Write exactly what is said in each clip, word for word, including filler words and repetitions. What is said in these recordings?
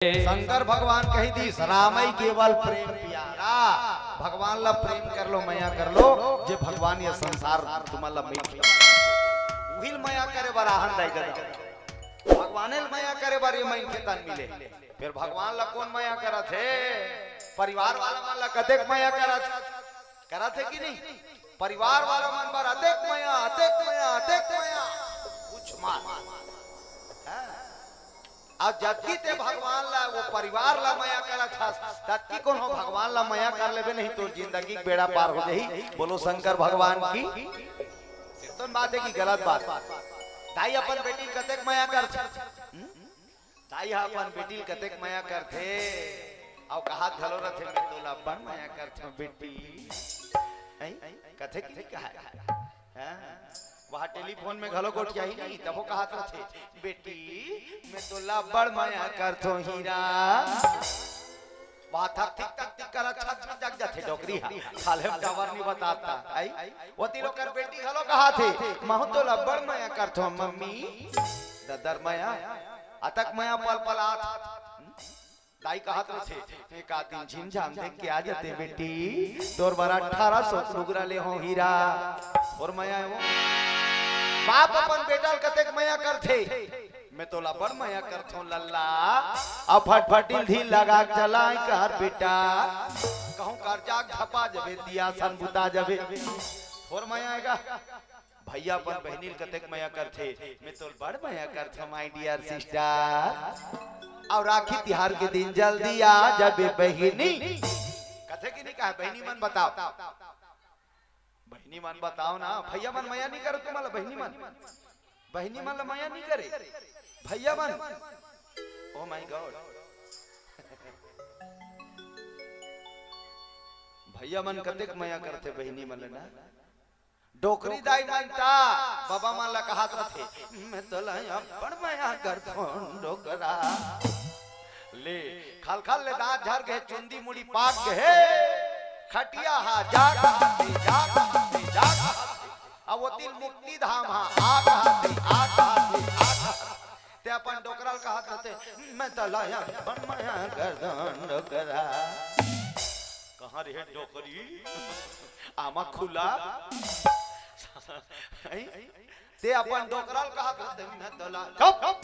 शंकर भगवान कहि दिस, "रामई केवल प्रेम पियारा।" भगवान ला प्रेम कर लो, मया कर लो, जे भगवान ये संसार तुमन ला मिलथे, उही ल मया करे बर आहन दाई ददा। भगवाने ल मया करे बर ये मनखे तन मिले। फेर भगवान ला कोन मया करत हे? परिवार वाला मन ला कतेक मया करत, करत हे कि नहीं? परिवार वाला मन बर अतेक मया, अतेक मया, अतेक मया, कुछ मान। हाँ। अब जतकी ते भगवान ला, वो परिवार ला मया करत हस, ततकी कोनो भगवान ला मया कर लेबे नहीं, तोर जिंदगी के बेड़ा पार हो जाही। बोलो शंकर भगवान की। सिर्तन बात हे कि गलत बात? दाई अपन बेटी ल कतेक मया करथे? हम्म? दाई ह अपन बेटी ल कतेक मया करथे, अउ कहात घलो रथे, "मैं तोला अब्बड़ मया करथों बेटी।" हैं? कथे कि नहीं कहा? हाँ? वहाँ टेलीफोन में घलो गोठियाही नहीं, तभो कहात रथे, "बेटी, मैं तोला अब्बड़ मया करथों हीरा।" वहाँ थक थिक थक थिक करत छक छक जग जाथे डोकरी हा, खाल्हे म टावर नहीं बताता। आई? ओती लोकर बेटी घलो कहाथे, "महूँ तोला अब्बड़ मया करथों मम्मी।" ददर मया, अतक मया पल पल आत। दाई कहत रथे, "एक आध दिन झिन जान देख के आ जाते बेटी, तोर बर अठारह सौ के लुगरा ले हों हीरा।" अउ मया हे वो। बाप अपन बेटा ल कतेक मया करथे, "मैं तोला बड़ मया करथों लल्ला।" अब फटफटी ल ढील लगा के चलाए कर बेटा, कहूँ करजा के धपा जबे, दिया सन बुता जबे। अउ मया हे गा। भैया अपन बहिनी ल कतेक मया करथे, "मैं तोल बड़ मया करथों my dear sister।" अउ राखी तिहार के दिन जल्दी आ जाबे बहिनी। कथे कि नहीं कहे, बहिनी मन बताओ, बहिनी मन बताओ ना, भैया मन मया नहीं करे तुमन ला, बहिनी मन, बहिनी मन ला मया नहीं करे भैया मन। Oh my God, भैया मन कतेक मया करथे बहिनी मन ला ना। डोकरी दाई मन ता बबा मन ला कहात रथे, "मैं तोला अब्बड़ मया करथों डोकरा।" ले, खलखल ले दांत झर गे, चुंदी मुड़ी पाक गे, खटिया हा जा कहाथे, जा कहाथे, जा कहाथे। अब ओती ल मुक्ति धाम हा आ कहाथे, आ कहाथे, आ कहाथे। ते अपन डोकरा ल कहात रथे, "मैं तोला अब्बड़ मया करथों डोकरा।" कहाँ रे डोकरी? आमा खुला। हैं? ते अपन डोकरा ल कहात रथे, "मैं तोला।" चुप!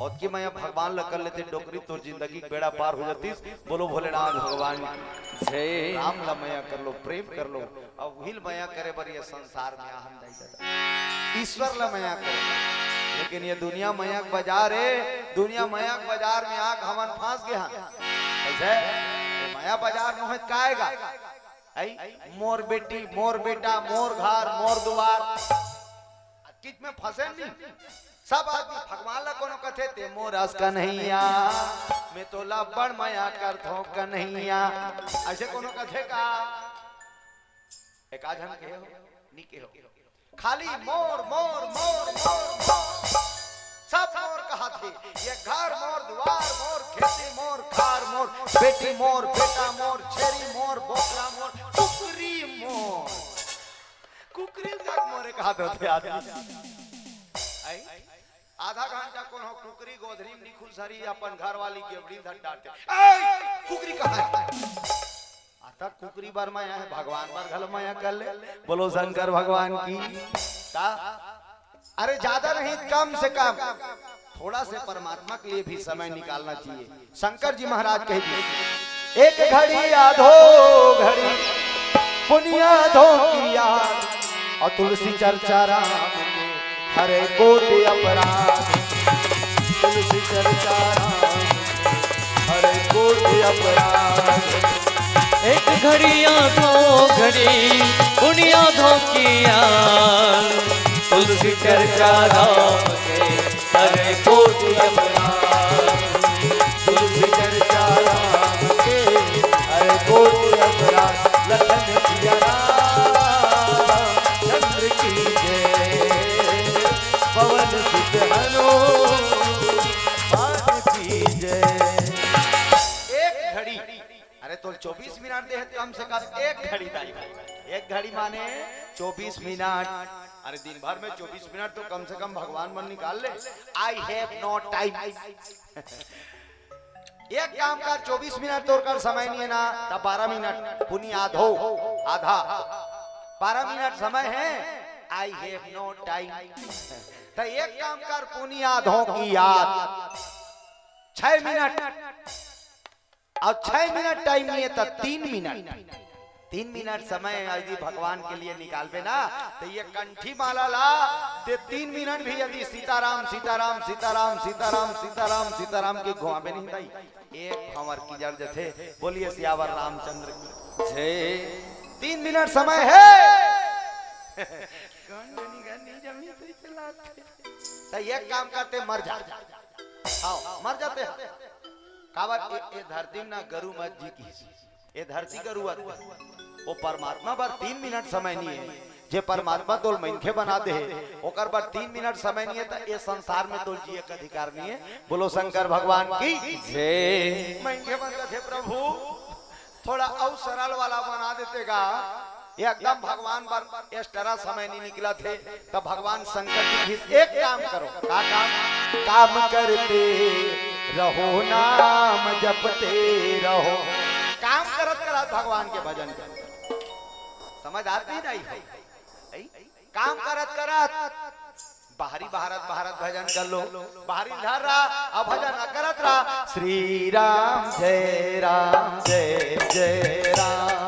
ओतकी मया भगवान ल कर लेते डोकरी, तोर जिंदगी के बेड़ा पार हो जातिस। बोलो भोलेनाथ भगवान की। जय। राम ला मया कर लो, प्रेम कर लो। अब उही ल मया करे बर ये संसार में आहन दाई ददा। ईश्वर ला मया करे। लेकिन ये दुनिया मया के बाजार हे, दुनिया मया के बाजार में आके हमन फंस गे हन। कइसे? ये मया बाजार नोहे त का हे गा? आई? मोर बेटी, मोर बेटा, मोर घर, मोर दुवार। किच में फंसे नहीं। सब आदमी भगवान ला कोनो कथे, "ते मोर अस कन्हैया, मैं तोला बड़ मया करथों कन्हैया।" अइसे कोनो कथे का? एक आध झन कहे हो, नी कहे हो। खाली मोर, मोर, मोर, मोर, मोर। सब मोर कहाथे। ये घर मोर, दुवार मोर, खेती मोर, खार मोर, बेटी मोर, बेटा मोर, छेरी मोर, बोकरा मोर, कुकरी मोर। कुकरी तक मोरे कहात रथे आदमी। आई? आधा घंटा कोनो कुकरी गोधरी में निखुसरी अपन घर वाली गेवड़ी धर डारथे। "ए, कुकरी कहाँ हे?" अतक कुकरी बर मया हे, भगवान बर घलो मया कर ले। बोलो शंकर भगवान की। का? अरे ज्यादा नहीं, कम से कम थोड़ा से परमात्मा के लिए भी समय निकालना चाहिए। शंकर जी महाराज कहि दिस, "एक घड़ी आधो घड़ी पुनिया धो किया, अउ तुलसी चर्चा राम के हरे कोटि अपराध।" तुलसी चर्चा राम के हरे कोटि अपराध। एक घड़ी आधो घड़ी पुनिया धो किया, तुलसी चर्चा राम के हरे कोटि अपराध। तुलसी चर्चा राम के हरे कोटि अपराध। लखन सिया राम चंद्र की जय, पवन सुत हनुमान की जय। एक घड़ी, अरे तोल चौबीस मिनट दे हे, कम से कम एक घड़ी दाई, एक घड़ी माने चौबीस मिनट। अरे दिन भर में चौबीस मिनट तो कम से कम भगवान मन निकाल ले। I have no time। एक काम कर, चौबीस मिनट तोर कर समय नहीं है ना, त बारह मिनट पुनी आधो, आधा, बारह मिनट समय है। I have no time। त एक काम कर, पुनी आधो की याद, छह मिनट, अउ छह मिनट टाइम नहीं है त तीन मिनट, तीन मिनट समय यदि भगवान के लिए निकालबे ना, त ये कंठी माला ला, ते तीन मिनट भी यदि सीताराम सीताराम सीताराम सीताराम सीताराम सीताराम के घुमाबे नहीं दाई, एक भंवर की जर जथे। बोलिए सियावर रामचंद्र की जय। तीन मिनट समय है। कौन बनी घर नहीं जमी तो चला। त एक काम करते, मर जा। हाँ, मर जाते हैं। काबर ए, ए धरती में ना गरु मत जी की, ए धरती गरु मत। वो परमात्मा बर तीन मिनट समय नहीं है। जे परमात्मा तोल मनखे बना दे हे, ओकर बर तीन मिनट समय नहीं है, त ए संसार में तोल जिए का अधिकार नहीं है। बोलो शंकर भगवान की जय। मनखे बन जाथे प्रभु, थोड़ा अउ सरल वाला बना देते गा। ये एकदम भगवान बर extra समय नहीं निकलत हे, त भगवान शंकर जी भी एक काम करो। का काम? काम करते रहो, नाम जपते रहो। काम करत करत भगवान के भजन करो। समझ आती नहीं है? ऐ? काम करत करत बाहरी भारत भारत भजन कर लो, बाहरी धर रहा, अब भजन न करत रहा। श्री राम जय राम जय जय राम,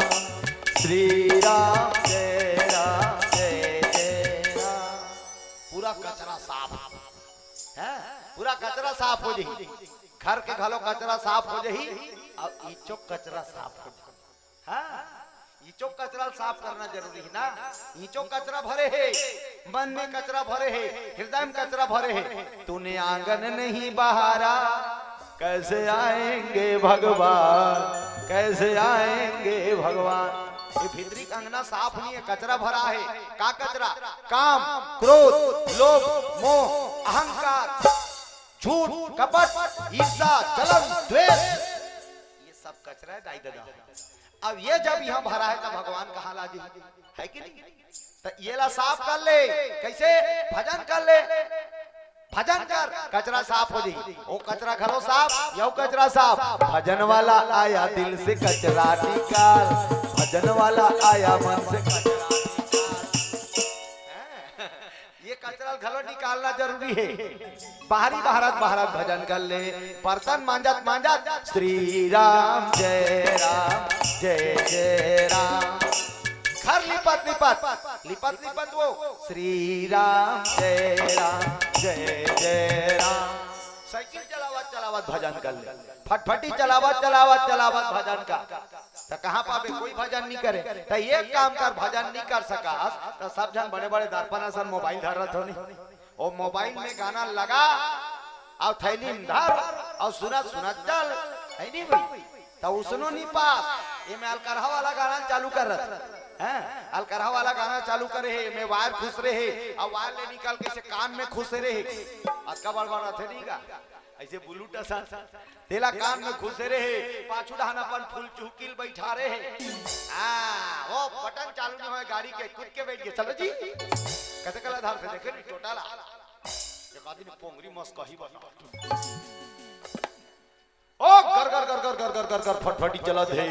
श्री राम जय राम जय जय राम। पूरा कचरा साफ है, पूरा कचरा साफ हो जाही, घर के घलो कचरा साफ हो जाही, अउ इचो कचरा साफ हो जाही। हाँ, इचो कचरा साफ करना जरूरी है ना। इचो कचरा भरे हे, मन में कचरा भरे हे, हृदय में कचरा भरे हे। तूने आंगन नहीं बहारा, कैसे आएंगे भगवान, कैसे आएंगे भगवान। ये भीतरी अंगना साफ नहीं है, कचरा भरा है। का कचरा? काम, क्रोध, लोभ, मोह, अहंकार, झूठ, कपट, ईर्ष्या, जलन, द्वेष, ये सब कचरा है दाई ददा। अब ये जब यहाँ भरा है, तब भगवान कहाँ ला जी? है कि नहीं? तो ये ला साफ कर ले। कैसे? भजन कर ले, भजन कर, कचरा साफ हो जाही। वो कचरा घलो साफ, यहू कचरा साफ। भजन वाला आया दिल से कचरा निकाल, भजन वाला आया मन से कचरा निकाल। ये कचरा घलो निकालना जरूरी है। बाहरी भारत भारत भजन कर ले, बर्तन मांजत मांजत श्री राम जय राम जय जय राम, घर लिपत लिपत लिपत लिपत वो श्री राम जय राम जय जय राम। साइकिल चलावत चलावत भजन कर ले, फटफटी चलावत चलावत चलावत भजन का। त कहाँ पाबे? कोई भजन नहीं करे। त एक काम कर, भजन नहीं कर सकास त सब झन बड़े बड़े दर्पण असन मोबाइल धर रथ हो नहीं, वो मोबाइल में गाना लगा अउ थैली में धर अउ सुनत सुनत चल, है नहीं भाई? त उसनो नहीं पास। ये में अलकरहा वाला गाना चालू कर रहा है, अलकरहा वाला गाना चालू करे है, ये में वायर खुसरे है, अउ वायर ले निकाल के से कान में खुसरे है। अतका बड़ बड़ रथे नहीं गा, ऐसे बुलूट असन। तेला कान में खुसरे हे, पाछू डहान अपन फुल चुहकिल बैठा रहे हे। हाँ, वो बटन चालू नहीं होय गाड़ी के, कूद के बैठ गए, "चलो जी।" कते कला धार से देखे नहीं, टोटा ला। एक आदमी पोंगरी मस कही बता। ओ, गर, गर, गर, फटफटी चलत हे।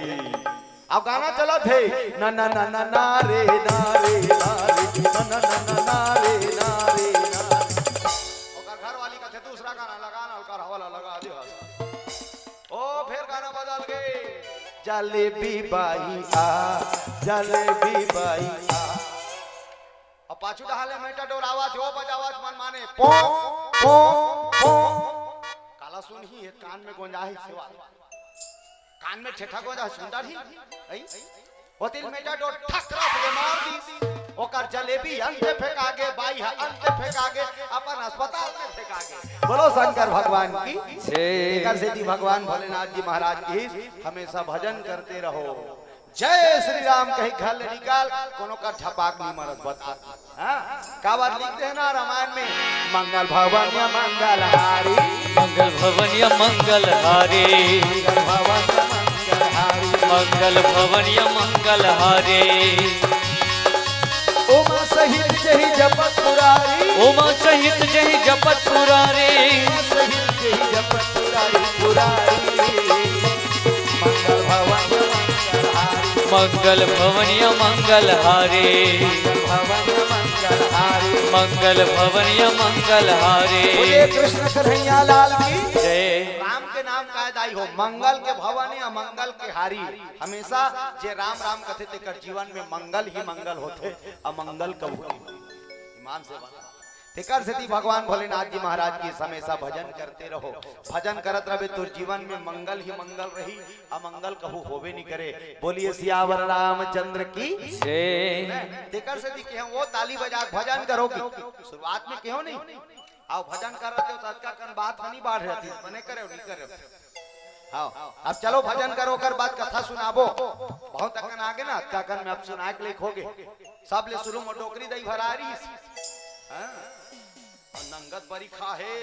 अब गाना चलत हे, "ना, ना, ना, ना, ना रे, ना रे, ना रे, ना, ना, ना, ना, ना रे, ना रे, ना रे।" ओकर घर वाली कथे, "दूसरा गाना लगा ना, अलकरहा वाला लगा दे हस।" ओ, फेर गाना बदल गे, "जलेबी बाई आ, जलेबी बाई आ।" अब पाछू डहान ले मेटाडोर आवाज हो, बजावत मन माने, "पो, पो, पो।" काला सुनही, ये कान में गोंजाही सेवा। कान में ठेठा गोंजा सुन डारही। ऐ? ओतिल मेटाडोर ठकरा से मार दी। ओकर जलेबी अंत फेंका गे, बाई ह अंत फेंका गे, अपन अस्पताल में फेंका गे। बोलो शंकर भगवान की। जय। एकर सेती भगवान भोलेनाथ जी महाराज की हमेशा भजन करते रहो। जय श्री राम कही घर ले निकाल, कोनो का झपाक नहीं मरत बता। हाँ, का बात लिख देना रामायण में, "मंगल भवन या मंगलहारी, मंगल भवन या मंगलहारी, मंगल भवन या मंगलहारी, मंगल भवन या मंगलहारी।" उमा सहित जही जपत पुरारी, उमा सहित जही जपत पुरारी, उमा सहित जही जपत पुरारी, पुरारी। मंगल भवनिया मंगल हारी। मंगल भवनिया मंगल हारी। बोलिए कृष्ण कन्हैया लाल की। जय। राम के नाम काय दाई हो, मंगल के भवन या मंगल के हारी। हमेशा जे राम राम कथे तेकर जीवन में मंगल ही मंगल होथे, अमंगल कभू नहीं। ईमान से बता। तेकर सेती भगवान भोलेनाथ जी महाराज की हमेशा भजन करते रहो। भजन करत रहे तोर जीवन में मंगल ही मंगल रही, अमंगल कभू होबे नहीं करे। बोलिए सियावर रामचंद्र की। जय। तेकर सेती कहे वो ताली बजा के भजन करो कि शुरुआत में कहो नहीं, अउ भजन करत हो त अतका कन बात ह नहीं बाढ़ रहती, मने करे नहीं करे। हाँ, अब चलो भजन करो, ओकर बाद कथा सुनाबो। बहुत अकन आगे ना, अतका कन में अब सुनाए के लेख होगे। सब ले शुरू में डोकरी दई भरा रहीस। हाँ? अउ नंगत बरी खा हे।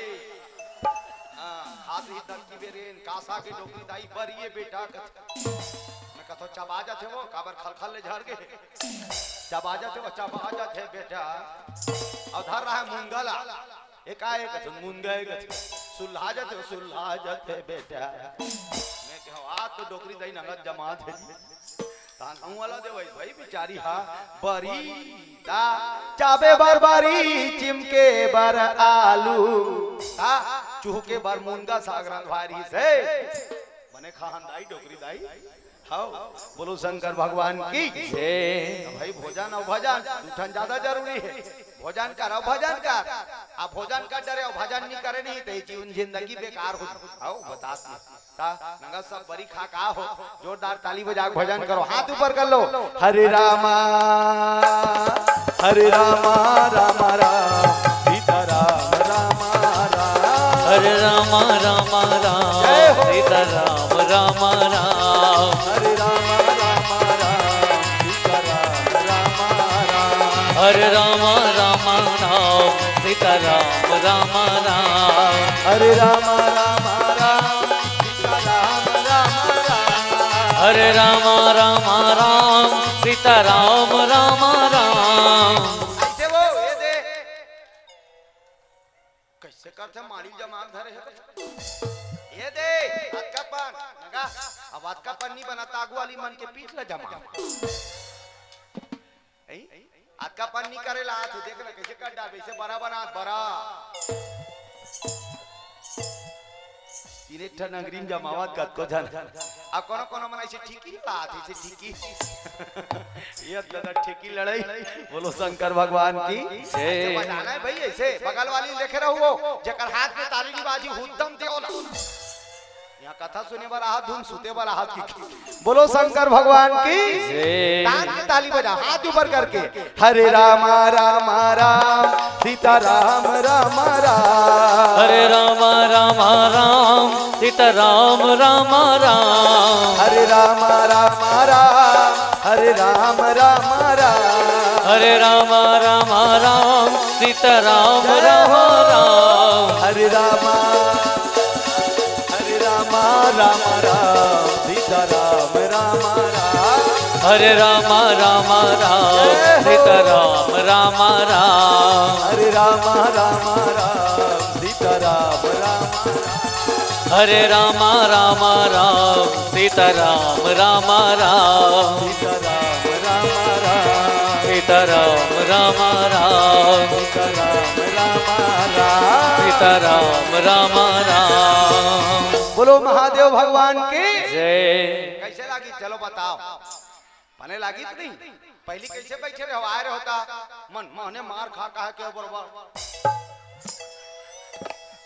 हाँ, खात रही तब की बेरेन, कासा के डोकरी दाई बरी ये बेटा कथे। मैं कथो चबा जाथे वो, काबर खलखल ले झड़ गे। चबा जाथे वो, चबा जाथे बेटा। अउ धर रहा है मुंगला। एकाएक कथे मुंगा, एकाएक कथे सुल्हा जाथे वो, सुल्हा जाथे बेटा। मैं कहो, आज तो डोकरी दई नंगत जमा थे। तान कहूँ वाला दे भाई, भाई बिचारी हा बरी ता चाबे बर बारी, चिमके बर आलू ता चुहके बर मुंगा साग रंधवारी से। मने खाहन दाई डोकरी दाई। हाओ, बोलो शंकर भगवान की। जय। तो भाई भोजन अउ भजन दू ठन ज्यादा जरूरी है। भोजन कर अउ भजन कर। आप भोजन कर डरे अउ भजन नहीं करे नहीं तो ये जीवन जिंदगी बेकार हो। हाओ, बतात नहीं। ता नंगा सब बरी खा का हो, जोरदार ताली बजा के भजन करो, हाथ ऊपर कर लो। हरे रामा, हरे रामा, रामा राम, सीता राम, रामा राम। हरे रामा, रामा राम, जय हो। सीता राम, रामा राम। हरे रामा, रामा राम, सीता राम, रामा राम। हरे रामा, रामा राम, सीता राम, रामा राम। हरे रामा, रामा राम, सीता राम, रामा राम। हरे रामा, रामा राम, सीता राम, रामा राम। ऐसे वो, ये दे। कैसे करथे माड़ी जमाल धरे हे? ये दे, अतका पन, नगा, अब अतका पन नहीं बनत, आगू वाली मन के पीठ ला जमा। ऐ? अतका पन नहीं करे ला, तू देख ना कैसे कर डाल, ऐसे बरा बना, बरा। तीन एक ठन अंगरी में जमावत कतको झन। अब कोनो कोनो मन ऐसे ठीकी लड़ात, ऐसे ठीकी। ये तो लगा ठीकी लड़ाई। बोलो शंकर भगवान की। जय। ऐसे बजाना है भाई, ऐसे बगल वाली देखे रहो वो, जेकर हाथ में ताली नहीं बाजी, हुद्दम दे ओला। यहाँ कथा सुने वाला हाथ धुन, सुते वाला हाथ की। बोलो शंकर भगवान की। जय। तान के ताली बजा, हाथ ऊपर करके। हरे रामा रामा राम, सीता राम रामा राम। हरे रामा रामा राम, सीता राम रामा राम। हरे रामा रामा राम, हरे राम रामा राम। हरे रामा रामा राम, सीता राम जय हो। रामा राम। हरे रामा, हरे रामा रामा राम, सीता राम रामा राम। हरे रामा रामा राम, जय हो। सीता राम रामा राम। हरे रामा रामा राम, सीता राम रामा राम। हरे रामा रामा राम, सीता राम रामा राम। सीता राम रामा राम। सीता राम रामा राम। सीता राम रामा राम। सीता राम रामा राम। बोलो महादेव भगवान की। जय। कैसे लागी, चलो बताओ। बने लागी कि नहीं? पहली कैसे बैठे रहो, आए रहो ता मन, मने मार खा कहा के बरोबर।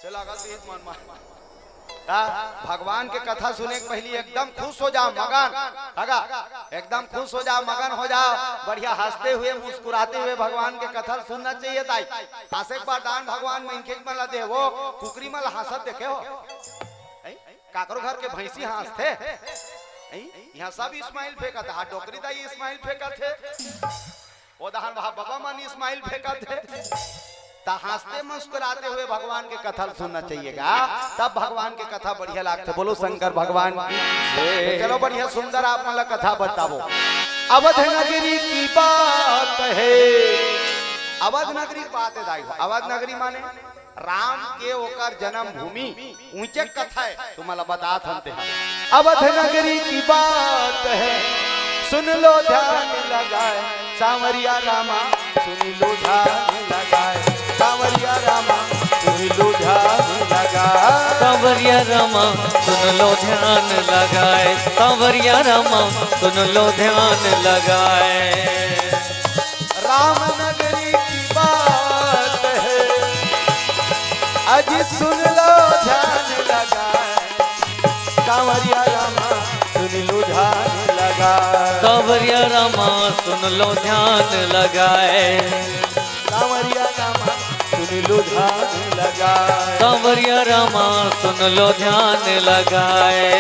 चला गल तो एक मन मार। ता भगवान के कथा सुने के पहली एकदम खुश हो जाओ, मगन। हगा, एकदम खुश हो जाओ, मगन हो जाओ। बढ़िया हंसते हुए, मुस्कुराते हुए भगवान के कथा सुनना चाहिए दाई। हंसे के बाद दान भगवान में इनके मन ला दे, वो कुकरी मन ला हंसत देखे हो? हैं? काकरो घर के भैंसी हाँसथे? हैं? यहाँ सब smile फेंकत हे, डोकरी दाई smile फेंकत हे, ओ दहन वहाँ बबा मन smile फेंकत हे। त हंसते मुस्कुराते हुए भगवान के कथा सुनना चाहिएगा, तब भगवान के कथा बढ़िया लागथे। बोलो शंकर भगवान की। तो चलो बढ़िया सुंदर आप मन ला कथा बताबो। अवध नगरी की बात है, अवध नगरी की बात है दाई, अवध नगरी माने राम के ओकर जन्मभूमि, उइचे कथा हे, तुमला बतात हन ते। अवध नगरी की बात है, सुन लो ध्यान लगाए, सांवरिया रामा, सुन लो ध्यान लगाए, सांवरिया रामा, सुन लो ध्यान लगाए। सांवरिया रामा, सुन लो ध्यान लगाए, सांवरिया रामा, सुन लो ध्यान लगाए। राम नगरी की बात है, अजी सुन लो ध्यान लगाए, सांवरिया रामा, सुन लो ध्यान लगाए। सांवरिया रामा, सुन लो ध्यान लगाए। सांवरिया रामा, सुन लो ध्यान लगाए। सांवरिया रामा, सुन लो ध्यान लगाए।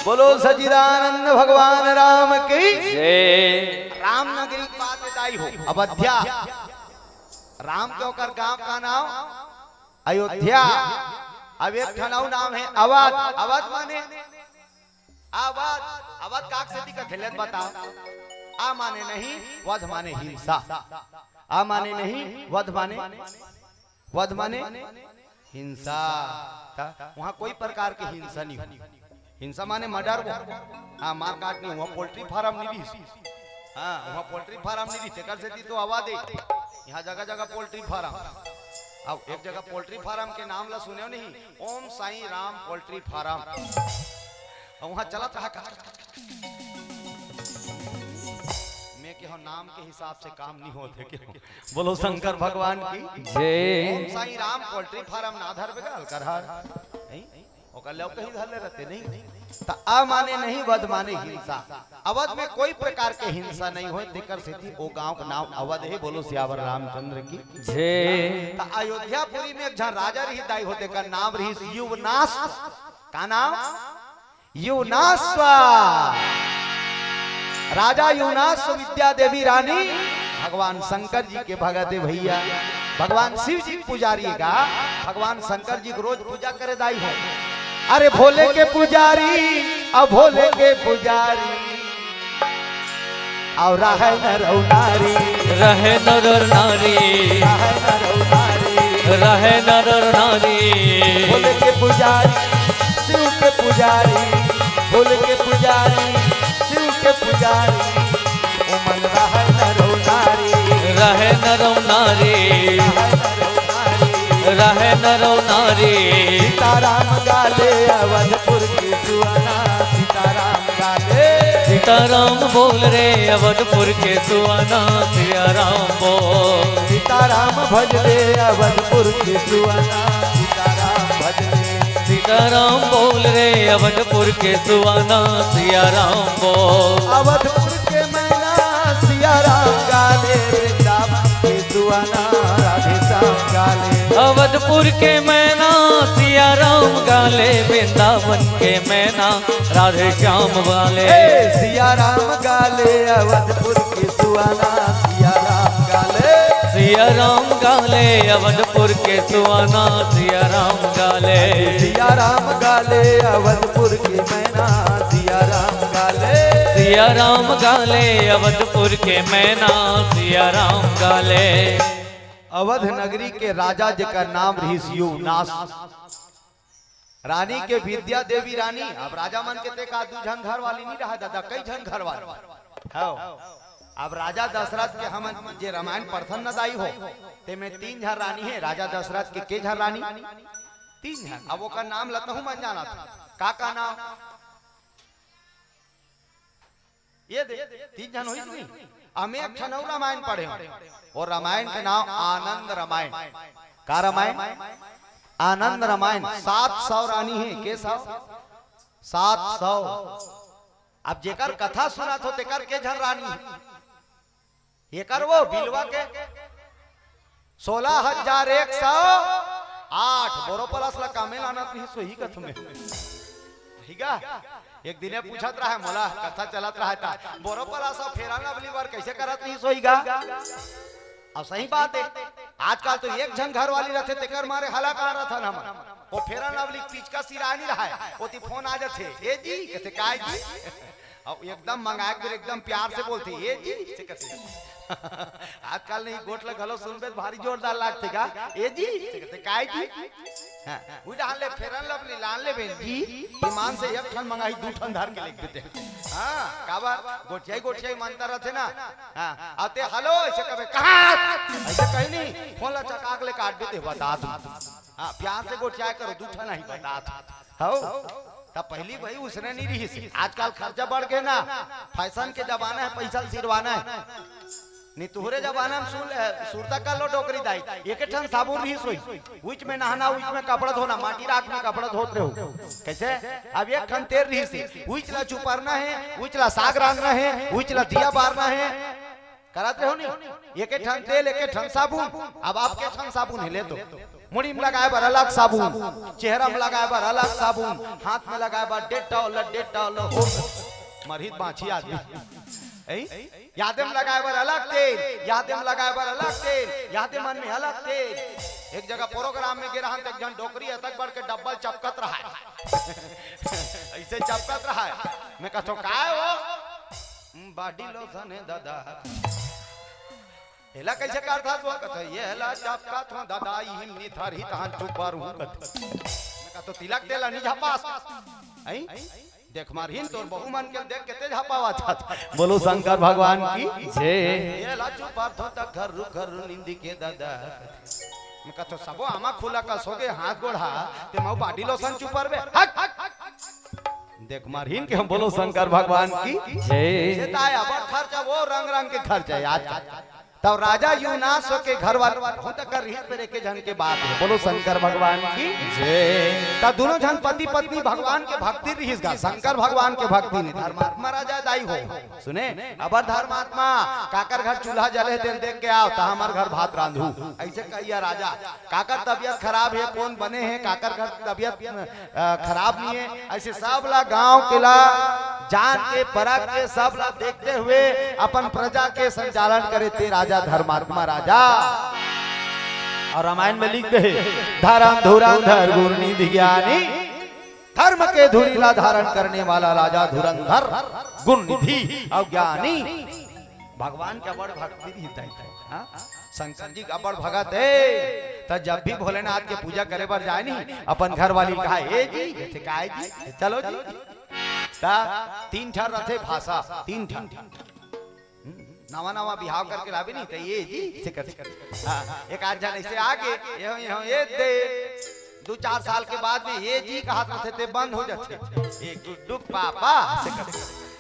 बोलो सच्चिदानंद भगवान राम की जय। राम नगरी की बात बताई हो, अवध्या। राम के ओकर गांव का नाम अयोध्या। अब एक ठन अउ नाम हे अवध। अवध माने अवध, अवध काक सेती कथे, ले बताओ। आ माने नहीं, वध माने हिंसा। आ माने नहीं, वध माने, वध माने हिंसा। त वहाँ कोई प्रकार के हिंसा नहीं हो। हिंसा माने मर्डर वो। हाँ, मार काट नहीं, वहाँ पोल्ट्री फार्म नहीं रहिस। हाँ, वहाँ पोल्ट्री फार्म नहीं रहिस, तेकर सेती तो अवध हे। यहाँ जगह जगह पोल्ट्री फार्म। अब एक जगह पोल्ट्री फार्म के नाम ला सुने नहीं, ओम साईं राम पोल्ट्री फार्म। अउ वहाँ चलत रहा कच, कच, कच, कच। मैं कहों नाम के हिसाब से काम नहीं होत हे के। बोलो शंकर भगवान की जय। ओम साईं राम पोल्ट्री फार्म ना धरबे का, अलकरहा। नहीं? ओकर ले कहीं धर ले रहते नहीं। त अ माने नहीं, वध माने हिंसा। अवध में कोई प्रकार के हिंसा नहीं होय, तेकर सेती ओ गांव का नाम अवध हे। बोलो सियावर रामचंद्र की जय। त अयोध्यापुरी में एक झन राजा रहिस दाई हो, तेकर नाम रहिस युवनाश्व। का नाम? युवनाश्व। राजा युवनाश्व, विद्या देवी रानी, भगवान शंकर जी के भगत हे भैया, भगवान शिव जी के पुजारी हे का, भगवान शंकर जी के रोज पूजा करे दाई हो। अरे भोले के पुजारी, अब भोले के पुजारी, अउ रहे नर अउ नारी। रहे नर अउ नारी। रहे नर अउ नारी। रहे नर अउ नारी। भोले के पुजारी, शिव के पुजारी, भोले के पुजारी, शिव के पुजारी, ओमन रहे नर अउ नारी। रहे नर अउ नारी। रहे नर अउ नारी। रहे नर अउ नारी। सीताराम गाले अवधपुर के सुहाना, सीताराम गाले। सीताराम बोल रे अवधपुर के सुहाना, सिया राम बोल। सीताराम भज रे अवधपुर के सुहाना, सीताराम भज रे। सीताराम बोल रे अवधपुर के सुहाना, सिया राम बोल। अवधपुर के मैना सिया राम गाले, वृंदावन के सुहाना राधे श्याम गाले। अवधपुर के मैना सिया राम गाले, वृंदावन के मैना राधे श्याम गाले। ए, सिया राम गाले अवधपुर के सुहाना, सिया राम गाले। सिया राम गाले अवधपुर के सुहाना, सिया राम गाले। सिया राम गाले अवधपुर के मैना, सिया राम गाले। सिया राम गाले अवधपुर के मैना, सिया राम गाले। अवध नगरी के राजा जेकर नाम रहिस युवनाश। रानी के विद्या देवी रानी, अब राजा मन के ते का दू झन घर वाली नहीं रहा दादा, कई झन घर वाली। हव। अब राजा दशरथ के हमन जे रामायण पढ़थन न दाई हो, ते में तीन झन रानी हे। राजा दशरथ के के झन रानी? तीन झन। अब ओकर नाम ल तहूं मन जानत। का का नाम? ये दे, तीन झन होइस नहीं? हम एक ठन अउ रामायण पढ़े हन। वो रामायण के नाम आनंद रामायण। का रामायण? आनंद रामायण। सात सौ रानी हे। के सौ? सात सौ। अब जेकर कथा सुनत हो, तेकर के झन रानी हे? एकर वो बिलवा के सोलह हजार एक सौ आठ। बोरो प्लस ला कामे लानत नहीं, सोही कथ में। ठीक है? एक दिने पूछत रहा मोला, कथा चलत रहा था, बोरो प्लस अउ फेरा लवली बर कैसे करत नहीं, सोही गा? अउ सही बात हे, आजकल तो एक झन घर वाली रहथे, तेकर मारे हला कहा रहथन हमन। वो फेरा लवली पिचका सिरानी रहा है, ओती फोन आ जाथे, "ए जी," कहथे, "काय जी?" अउ एकदम मंगाए के बेर एकदम प्यार से बोलथे, "ए जी," से कहथे। आजकल नहीं, गोठ ल घलो सुनबे त भारी जोरदार लागथे गा, "ए जी," से कहथे, "काय जी?" हाँ, उही डाहन ले Fair and Lovely लान ले बेन जी, ईमान से एक ठन मंगाही, दू ठन धर के लेग देते। हाँ, काबर? गोठियाई, गोठियाई मनता रथे ना। हाँ, आते hello, अइसे कबे, "कहाँ?" अइसे कही नहीं, फोन ला चकाक ले काट देते, बता दू। हाँ, प्यार से गोठियाए करो, दू ठन ही बता दू। हव? तब पहिली भाई उसने नहीं रहिस। आजकल खर्चा बढ़ गे ना, fashion के जमाना हे, पइसा ल सिरवाना हे। नहीं, तुहरे जमाना म सुर-, अ, सुरता कर लो डोकरी दाई, एके ठन साबुन रहिस होही, उहीच में नहाना, उहीच में कपड़ा धोना, माटी राख में कपड़ा धोत रहेव। कइसे? अब एक ठन तेल रहिस हे, उहीच ला चुपरना हे, उहीच ला साग रांधना हे, उहीच ला दिया बारना हे, करत रहेव नहीं? एके ठन तेल, एके ठन साबुन। अब आप के ठन साबुन हे, ले तो। मुड़ी में लगाए बर अलग साबुन, चेहरा में लगाए बर अलग साबुन, हाथ में लगाए बर Dettol, Dettol, हो मरही त बाँचही आदमी। ऐ? यादे में लगाए बर अलग तेल, यादे में लगाए बर अलग तेल, यादे मन में अलग तेल। एक जगह program में गे रहन त एक झन डोकरी अतक बड़ के डब्बल चपकत रहय। अइसे चपकत रहय। मैं कहथों, "काय हो?" "Body lotion हे ददा।" "एला कइसे करथस वो?" कथे, "एला चपकथों ददा, इही म निथरही तहन चुपरहूँ," कथे। मैं कहथों, "तिलक तेल नी झपास?" अई? "देख मारहिन, तोर बहू मन के देख के तें झपावत हस।" बोलो शंकर भगवान की जय। "एला चुपरथों त घर्रू घर्रू निंदी के ददा।" मैं कहथों, "सबो आमा खुला कस होगे, हाथ गोड़ हा, तेमा body lotion चुपरबे?" हट, हट, हट। देख मारहिन के हम बोलो शंकर भगवान की जय। से ताय अब्बड़ खर्चा, वो रंग रंग के खर्चा हे आज। तब राजा यूनास के घर वाले बहुत कर रही तेरे के झन के बात हे। बोलो शंकर भगवान की जय। तब दूनों झन पति पत्नी भगवान के भक्ति रहिस गा, शंकर भगवान के भक्ति नहीं, धर्मात्मा राजा दाई हो। सुने, अब्बड़ धर्मात्मा, काकर घर चूल्हा जले हे तेला देख के आव, त हमर घर भात रांधहू। अइसे कहिया राजा, काकर तबियत खराब हे, कोन बने हे, काकर घर तबियत, अ, खराब नहीं हे। अइसे सब ला गांव के ला जान के, परख के, सब ला देखते हुए अपन प्रजा के संचालन करे तें राजा धर्मात्मा राजा। अउ रामायण में लिख दे हे, "धरम धुरंधर गुर निधि ज्ञानी, धर्म के धुरी ला धारण करने वाला राजा धुरंधर गुण निधि अउ ज्ञानी।" भगवान के अब्बड़ भक्ति रहिथे, हाँ? शंकर जी के अब्बड़ भगत हे, त जब भी भोलेनाथ के पूजा करे बर जाय नहीं, अपन घर वाली ल कहा, "ए जी," कथे, "काय जी?" "चलो जी।" त तीन ठन रथे भाषा, तीन ठन। हम्म, नवा नवा बिहाव करके लाबे नहीं, त "ए जी" से करथे। हाँ, एक आध झन अइसे आगे, "ए हो, ए हो, ए दे।" दू चार साल के बाद में "ए जी" कहत रथे, ते बंद हो जाथे। "ए गुड्डू के पापा" से करथे।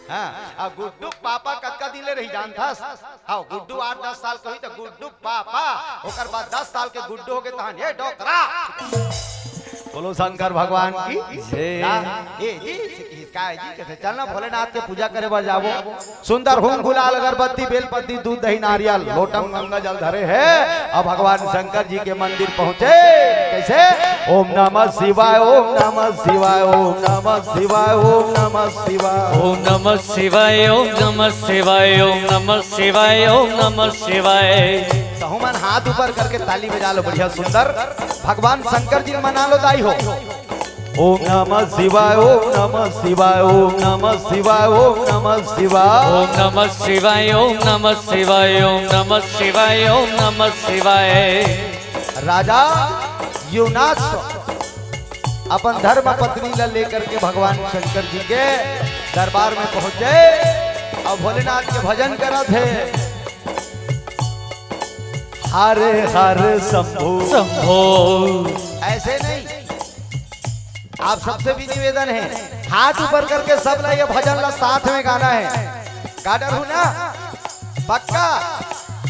हाँ, अउ गुड्डू के पापा कतका दिन ले रही जानथस? हाँ, गुड्डू आठ दस साल के होही त गुड्डू के पापा, ओकर बाद दस साल के गुड्डू होगे तहन, "ए डोकरा।" बोलो शंकर भगवान की जय। हाँ, "ए जी" से कहिस, "काय जी?" कथे, "चल ना भोलेनाथ के पूजा करे बर जाबो।" सुंदर हूंग गुलाल अगरबत्ती बेलपत्ती दूध दही नारियल लोटा म गंगा जल धरे हे अउ भगवान शंकर जी के मंदिर पहुंचे। कइसे? "ओम नमः शिवाय, ओम नमः शिवाय, ओम नमः शिवाय, ओम नमः शिवाय।" ओम नमः शिवाय, ओम नमः शिवाय, ओम नमः शिवाय, ओम नमः शिवाय। तहु मन हाथ ऊपर करके ताली बजा लो, बढ़िया सुंदर। भगवान शंकर जी ल मना लो दाई हो। ओम नमः शिवाय, ओम नमः शिवाय, ओम नमः शिवाय, ओम नमः शिवाय। ओम नमः शिवाय, ओम नमः शिवाय, ओम नमः शिवाय, ओम नमः शिवाय। राजा यूनास अपन धर्म पत्नी ला लेकर के भगवान शंकर जी के दरबार में पहुंचे अउ भोलेनाथ के भजन करत हे। हर हर शंभो। शंभो। अइसे नहीं, आप सबसे भी निवेदन हे, हाथ ऊपर करके सब ला ये भजन ला साथ में गाना हे। का डरहू ना? पक्का?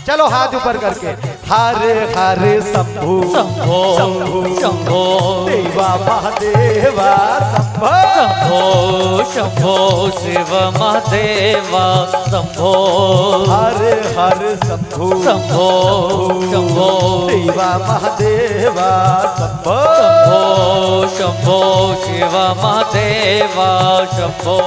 चलो हाथ ऊपर करके। हर हर शंभो। शंभो। शंभो। शंभो। देवा महादेवा शंभो। शंभो। शंभो। शिव महादेवा शंभो। हर हर शंभो। शंभो। शंभो। देवा महादेवा शंभो। शंभो। शंभो। शिव महादेवा शंभो।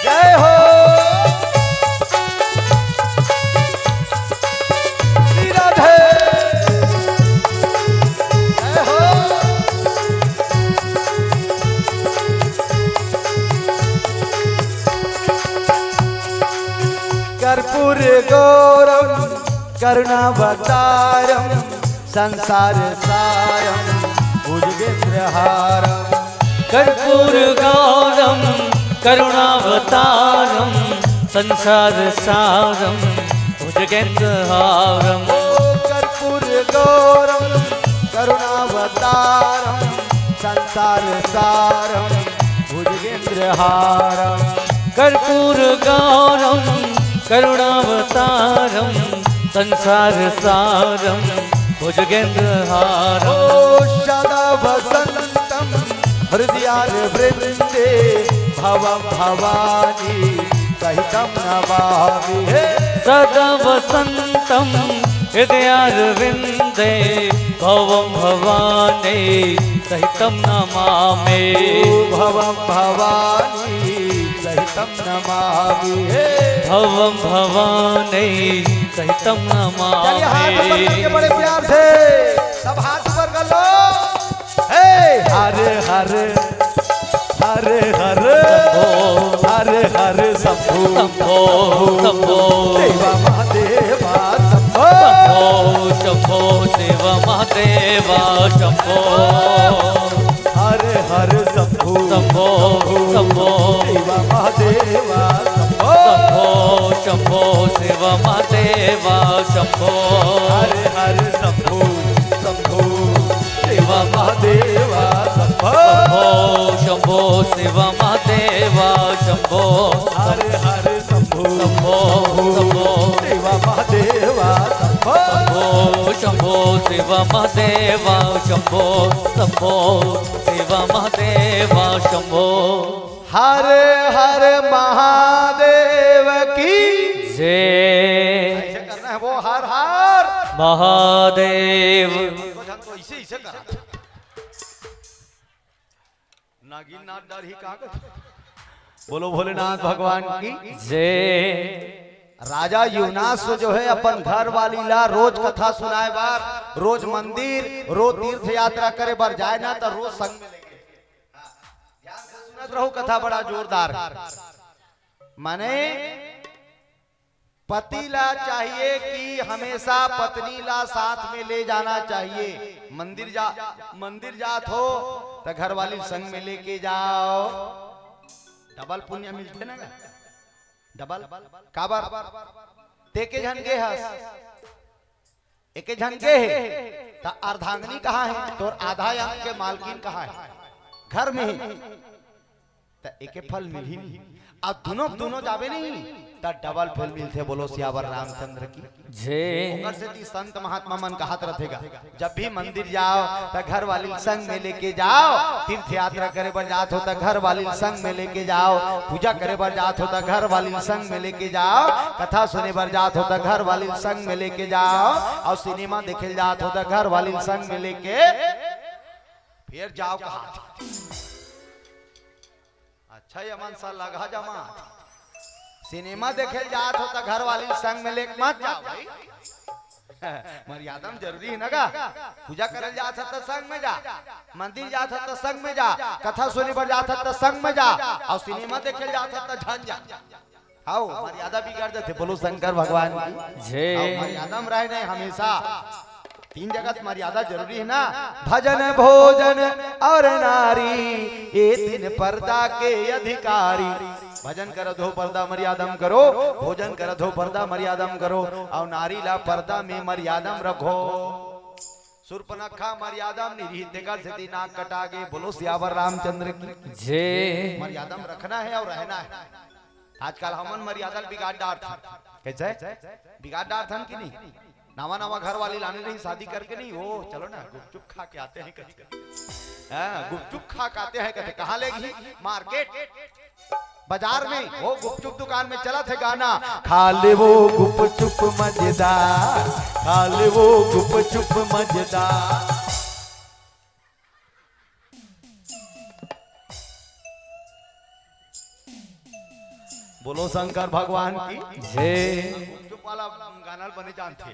जय हो। श्री राधे। जय हो। गौरम करुणावतारम संसार सारम भुजगेंद्रहारम। कर्पूर गौरम करुणावतारम संसार सारम भुजगेंद्रहारम। ओ कर्पूर गौरम करुणावतारम संसार सारम भुजगेंद्रहारम। कर्पूर गौरम करुणावतारम संसार सारम भुजगेंद्रहारम। ओ सदा वसंतम हृदयार वृंदे भवम भवानी सहितम नमामि। हे सदा वसंतम हृदयार वृंदे भवम भवानी सहितम नमामि। भवम भवानी सहितम नमामि। हे भवम भवानी सहितम नमामि। चलिए, हाथ ऊपर करके बड़े प्यार से सब हाथ ऊपर कर लो। हे हर हर हर हर शंभो। हर हर शंभो। शंभो, शंभो। देवा महादेवा शंभो। शंभो, शंभो, देवा महादेवा शंभो। हर हर शंभो। शंभो, शंभो। देवा महादेवा शंभो। शंभो, शंभो, देवा महादेवा शंभो। हर हर शंभो शंभो। देवा महादेवा शंभो। शंभो, शंभो, देवा महादेवा शंभो। हर हर शंभो शंभो, शंभो। देवा महादेवा शंभो। शंभो, शंभो, देवा महादेवा शंभो। शंभो, देवा महादेवा शंभो। हर हर महादेव की जय। ऐसे करना है वो, हर हर महादेव। तो झन तो ऐसे, ऐसे करा। नागिन नाच डरही का कहत? बोलो भोलेनाथ भगवान की जय। राजा युवनाश्व जो है अपन घर वाली ला रोज कथा सुनाए बर, रोज मंदिर, रोज तीर्थ यात्रा करे बर जाए ना, त रोज संग में लेके। ध्यान से सुनत रहो, कथा बड़ा जोरदार। माने पति ला चाहिए कि हमेशा पत्नी ला साथ में ले जाना चाहिए। मंदिर जा, मंदिर जात हो त घर वाली संग में लेके जाओ, डबल पुण्य मिलथे ना। डबल काबर? तेके झन गे हस, एके झन गे हे, त अर्धांगिनी कहाँ हे? तोर आधा अंग के मालकिन कहाँ हे? घर में ही। त एके फल मिलही नहीं। अब दुनों, दुनों जाबे नहीं, त डबल फल मिलथे। बोलो सियावर रामचंद्र की जय। ओकर सेती संत महात्मा मन कहत रथे गा, जब भी मंदिर जाओ, त घर वाली संग में लेके जाओ। तीर्थ यात्रा करे बर जात हो, त घर वाली संग में लेके जाओ। पूजा करे बर जात हो, त घर वाली संग में लेके जाओ। कथा सुने बर जात हो, त घर वाली संग में लेके जाओ। अउ सिनेमा देखे जात हो, त घर वाली संग में लेके फिर जाओ कहा। अच्छा, ये मन सा लगा जमा। सिनेमा देखे जात हो, त घर वाली संग में लेके मत जाओ भाई। मर्यादा में जरूरी है ना गा? पूजा करे जात हो, त संग में जा। मंदिर जात हो, त संग में जा। कथा सुने बर जात हो, त संग में जा। अउ सिनेमा देखे जात हो, त झन जा। हाव, मर्यादा बिगड़ जाथे। बोलो शंकर भगवान की जय। हाव, मर्यादा में रहे नहीं हमेशा। तीन जगत मर्यादा जरूरी है ना। भजन, भोजन और नारी, ये तीन पर्दा के अधिकारी। भजन करत हो, पर्दा मर्यादम करो। भोजन करत हो, पर्दा मर्यादम करो। अउ नारी ला पर्दा में मर्यादम रखो। सुर्पनखा मर्यादम नहीं रही, तेकर सेती नाक कटा गे। बोलो सियावर रामचंद्र की जय। मर्यादम रखना है अउ रहना है। आजकल हमन मर्यादा ल बिगाड़ डारथन। कैसे? बिगाड़ डारथन कि नहीं? नवा नवा घर वाली लाने रही शादी करके नहीं, "ओ चलो ना गुपचुप खा के आते हैं," कहते। हाँ, "गुपचुप खा के आते हैं," कहते। कहाँ लेगही? मार्केट, बाजार में। वो गुपचुप दुकान में चलत हे गाना, "खा ले वो गुपचुप मजेदार, खा ले वो गुपचुप मजेदार।" बोलो शंकर भगवान की जय। गुपचुप वाला गाना बने जानथे।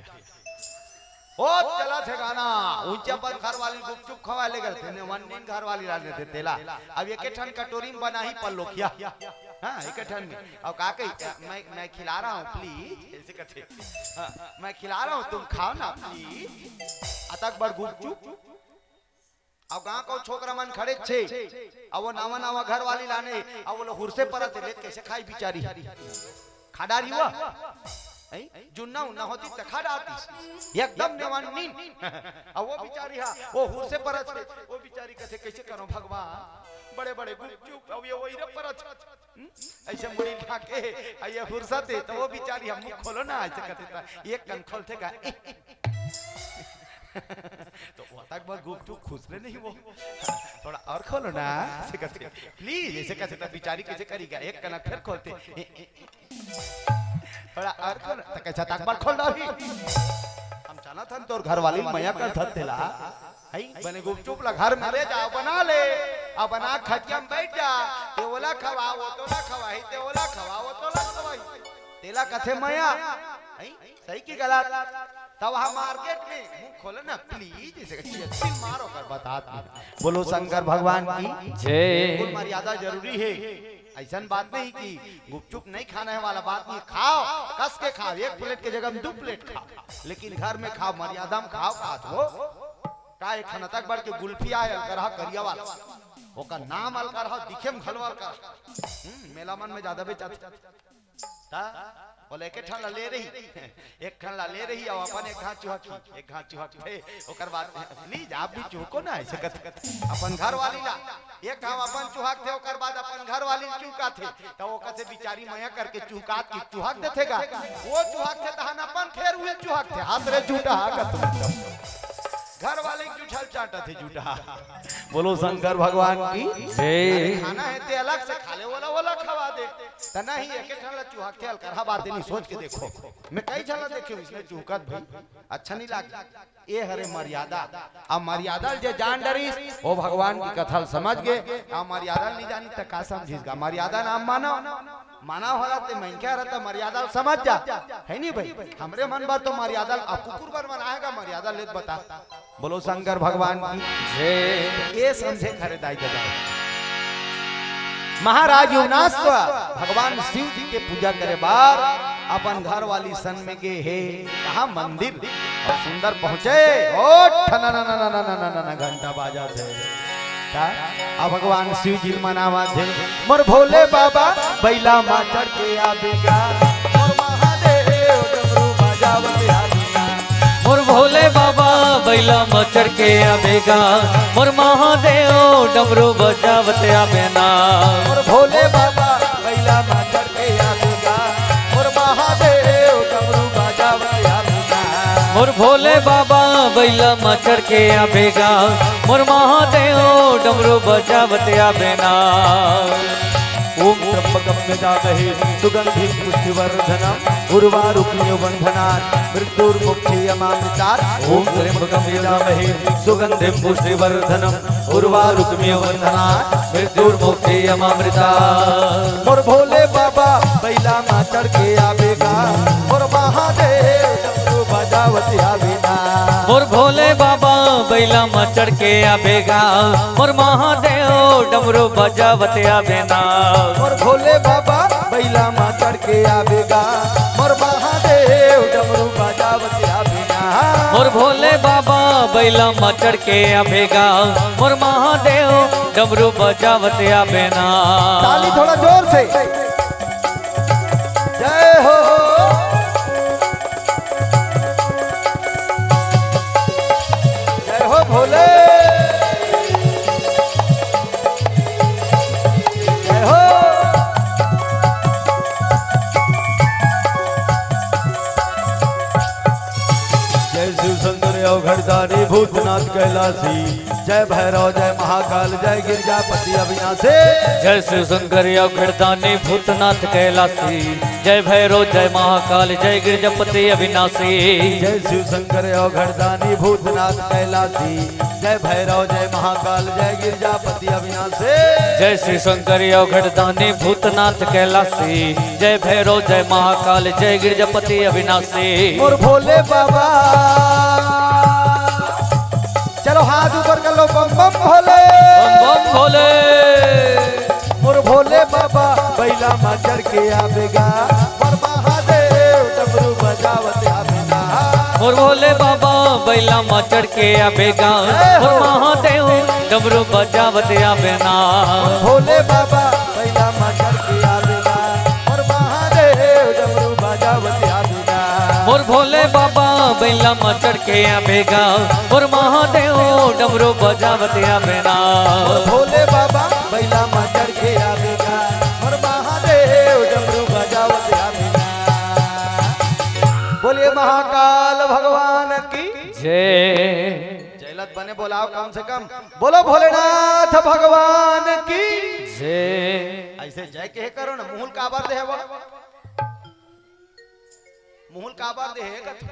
ओ चलत हे गाना, उनचे अपन घर वाली गुपचुप खवाए ले गए थे, ने वन दिन घर वाली ला देथे तेला। अब एके ठन कटोरी में बनाही पल्लोखिया। हाँ, एक ठन में। अउ का कही, "मैं, मैं खिला रहा हूँ, please," ऐसे कथे। हाँ, "मैं खिला रहा हूँ, तुम खाओ ना, please।" अतक बड़ गुपचुप। अउ गाँव के छोकरा मन खड़े छे, अउ वो नवा नवा घर वाली लाने, अउ वो लोग हुरसे परत हे, ले कैसे खाई बिचारी? खा डारी वो? हैं? जुन्ना उन्ना होती त खा डारती। एकदम नेवान नीन। अउ वो बिचारी हा, वो हुरसे परत हे, वो बिचारी कथे, "कैसे करो भगवान? बड़े बड़े गुपचुप, अउ ये वही रे परत।" हम्म? ऐसे मुड़ी ढाके, अउ ये हुरसा ते, त वो बिचारी हा मुँह खोलो ना, ऐसे कथे, त एक कन खोलथे का। तो वो तक बस गुपचुप खुश ले नहीं वो। "थोड़ा और खोलो ना," ऐसे कथे। "Please," ऐसे कथे, त बिचारी कैसे करी गा? एक कनक फिर खोलथे। "थोड़ा और खोलो," त कैसा तक बार खोल डारी। हम जानत हन तोर घर वाली मया कर धर देला। हई, बने गुपचुप ला घर में ले जा, बना ले। अब बना खटिया में बैठ जा। ते ओला खवा, वो तोला खवाही, ते ओला खवा, वो तोला खवाही। तेला कथे मया। हई, सही की गलत? तब हम market में मुँह खोले ना, please, जैसे कि अच्छी मार ओकर बतात में। बोलो शंकर भगवान की। जय। बिल्कुल मर्यादा जरूरी है। ऐसन बात नहीं कि गुपचुप नहीं खाना है वाला बात नहीं, खाओ, कस के खाओ, एक plate के जगह में दू plate खाओ, लेकिन घर में खाओ, मर्यादा में खाओ, खात हो। का एक खाना तक बढ़ के गुल्फी आए, अलकरहा करिया वाला, ओकर नाम अलकरहा, दिखे में घलवा अलकरहा। हम्म, मेला मन में ज्यादा बेचाथे। ता बोले, "एक ठन ला ले रही, एक ठन ला ले रही, अउ अपन एक घांव चुहक ही, एक घांव चुहक थे।" ओकर बाद, "Please, आप भी चुहको ना," ऐसे कथे। अपन घर वाली ला, एक घांव अपन चुहक थे, ओकर बाद अपन घर वाली चुहका थे, त वो कथे बिचारी मया करके चुहकात की चुहक देथे गा। वो चुहक थे तहन अपन फेर उहे चुहक थे, हाथ रे झूठा हा का तुम। घर वाले की उठल चाटा थे झूठा। बोलो शंकर भगवान की। जय। खाना है ते अलग से खा ले, ओला, ओला खवा दे। त नहीं, एक ठन ला चुहक थे अलकरहा बात नहीं, सोच के देखो। मैं कई झन ला देखे हूँ, इसने चुहकत भाई अच्छा नहीं लागे। ए हरे मर्यादा। अब मर्यादा ल जे जान डरिस, वो भगवान की कथा ल समझ गे। अब मर्यादा ल नहीं जानी त का समझिस गा? मर्यादा नाम मानव, मानव होला ते मनखे हरा त मर्यादा ल समझ जा, है नहीं भाई? हमरे मन बर तो मर्यादा ल, अब कुकुर बर बनाएगा मर्यादा लेत बता। बोलो शंकर भगवान की। जय। ये समझे खरे दाई ददा। महाराज युवनाश्व भगवान शिव जी के पूजा करे बार अपन घर वाली सन में गे हे। कहाँ मंदिर? अउ सुंदर पहुंचे। ओ ठननननननननन घंटा बाजा थे। का? अब भगवान शिव जी मनावा थे। मोर भोले बाबा बैला मा चढ़ के आबे गा। मोर महादेव डमरू बजावत आबे गा। मोर भोले बाबा बैला म चढ़ के आबे गा, मोर महादेव डमरू बजावत आबे ना। मोर भोले बाबा बैला मा चढ़ के आबे गा, मोर महादेव डमरू बजावत आबे ना। मोर भोले बाबा बैला म चढ़ के आबे गा, मोर महादेव डमरू बजावत आबे ना। ॐ त्र्यम्बकं यजामहे सुगन्धिं पुष्टिवर्धनम् उर्वारुकमिव बन्धनान् मृत्योर्मुक्षीयमामृतात्। ॐ त्र्यम्बकं यजामहे सुगन्धिं पुष्टिवर्धनम् उर्वारुकमिव बन्धनान् मृत्योर्मुक्षीयमामृतात्। मोर भोले बाबा बैला मा चढ़ के आबे गा, मोर महादेव डमरू बजावत आबे ना। मोर भोले बाबा बैला मा चढ़ के आबे गा, मोर महादेव डमरू बजावत आबे ना। मोर भोले बाबा बैला मा चढ़ के आबे गा, मोर महादेव डमरू बजावत आबे ना। मोर भोले बाबा बैला मा चढ़ के आबे गा, मोर महादेव डमरू बजावत आबे ना। ताली थोड़ा जोर से। जय हो। जय हो भोले। जय हो। जय शिव शंकर अवघड़दानी भूतनाथ कैलासी। जय भैरव, जय महाकाल, जय गिरजापति अविनाशी। जय शिव शंकर अवघड़दानी भूतनाथ कैलासी। जय भैरव, जय महाकाल, जय गिरजापति अविनाशी। जय शिव शंकर अवघड़दानी भूतनाथ कैलासी। जय भैरव, जय महाकाल, जय गिरजापति अविनाशी। जय शिव शंकर अवघड़दानी भूतनाथ कैलासी। जय भैरव, जय महाकाल, जय गिरजापति अविनाशी। मोर भोले बाबा, चलो हाथ ऊपर कर लो, बम बम भोले। बम बम भोले। मोर भोले बाबा बइला म चढ़ के आबे गा, मोर महादेव डमरू बजावत आबे गा। मोर भोले बाबा बइला म चढ़ के आबे गा, मोर महादेव डमरू बजावत आबे ना। भोले बाबा बइला म चढ़ के आबे गा, मोर महादेव डमरू बजावत आबे गा। मोर भोले बाबा बइला म चढ़ के आबे गा, मोर महादेव डमरू बजावत आबे ना। मोर भोले बाबा बइला म चढ़ के आबे गा, मोर महादेव डमरू बजावत आबे गा। बोलिए महाकाल भगवान की जय। जयलत बने बोलाओ कम से कम। बोलो भोलेनाथ भगवान की जय। ऐसे जय कहे करो ना, मुहुल काबर दे हवा? मुहुल काबर दे हे कथे?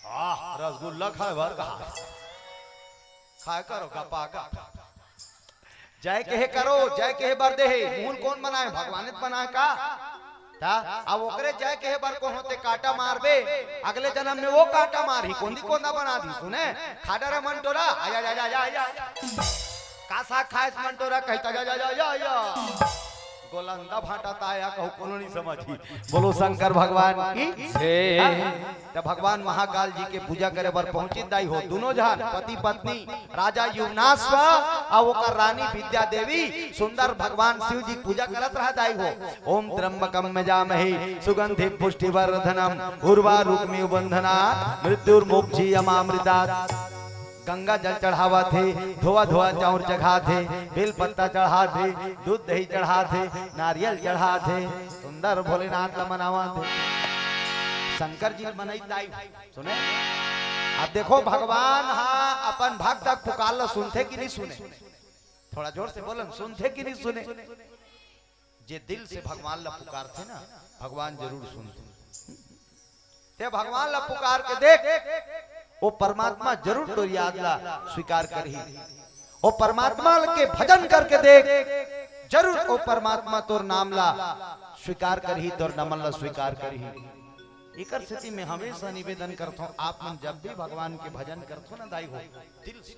आह, रसगुल्ला खाए बर कहा। खाए करो गपा गप। जय कहे करो, जय कहे बर दे हे। मुहुल कोन बनाए? भगवान ने बनाए का? ता, अब ओकरे जय कहे बर कोन होते कांटा मारबे, अगले जन्म में वो कांटा मारही, कोंदी कोंदा बना दी। सुने, खा डरे मन टोरा, आया, आया, आया, आया। का साग खाए मन टोरा, कहता, या, या, या, या, या। गोलंदा भांटा ताया कहू कोनो नहीं समझी। बोलो शंकर भगवान की जय। त भगवान महाकाल जी के पूजा करे बर पहुंचित दाई हो, दोनों जन पति पत्नी, राजा युवनाश्व अउ ओकर रानी विद्या देवी सुंदर भगवान शिव जी के पूजा करत रहा दाई हो। ओम त्र्यंबकम यजामहे सुगंधि पुष्टिवर्धनम उर्वारुकमिव बंधना मृत्युर्मुक्षीयमामृतात्। गंगा जल चढ़ावत हे, धोवा धोवा चाउर चघात हे, बेल पत्ता चढ़ात हे, दूध दही चढ़ात हे, नारियल चढ़ात हे, सुंदर भोलेनाथ ला मनावत हे। शंकर जी ल मनई ताई सुने। अब देखो भगवान हा अपन भक्त के पुकार ला सुनथे कि नहीं सुने? थोड़ा जोर से बोलन, सुनथे कि नहीं सुने? जे दिल से भगवान ला पुकारथे ना, भगवान जरूर सुनथे। ते भगवान ला पुकार के देख, वो परमात्मा जरूर तोर याद ला स्वीकार करही। वो परमात्मा के भजन करके देख, जरूर वो परमात्मा तोर नाम ला स्वीकार करही, तोर नमन ला स्वीकार करही। एकर सेती मैं हमेशा निवेदन करथौं, आप मन जब भी भगवान के भजन करथो ना दाई हो, दिल से,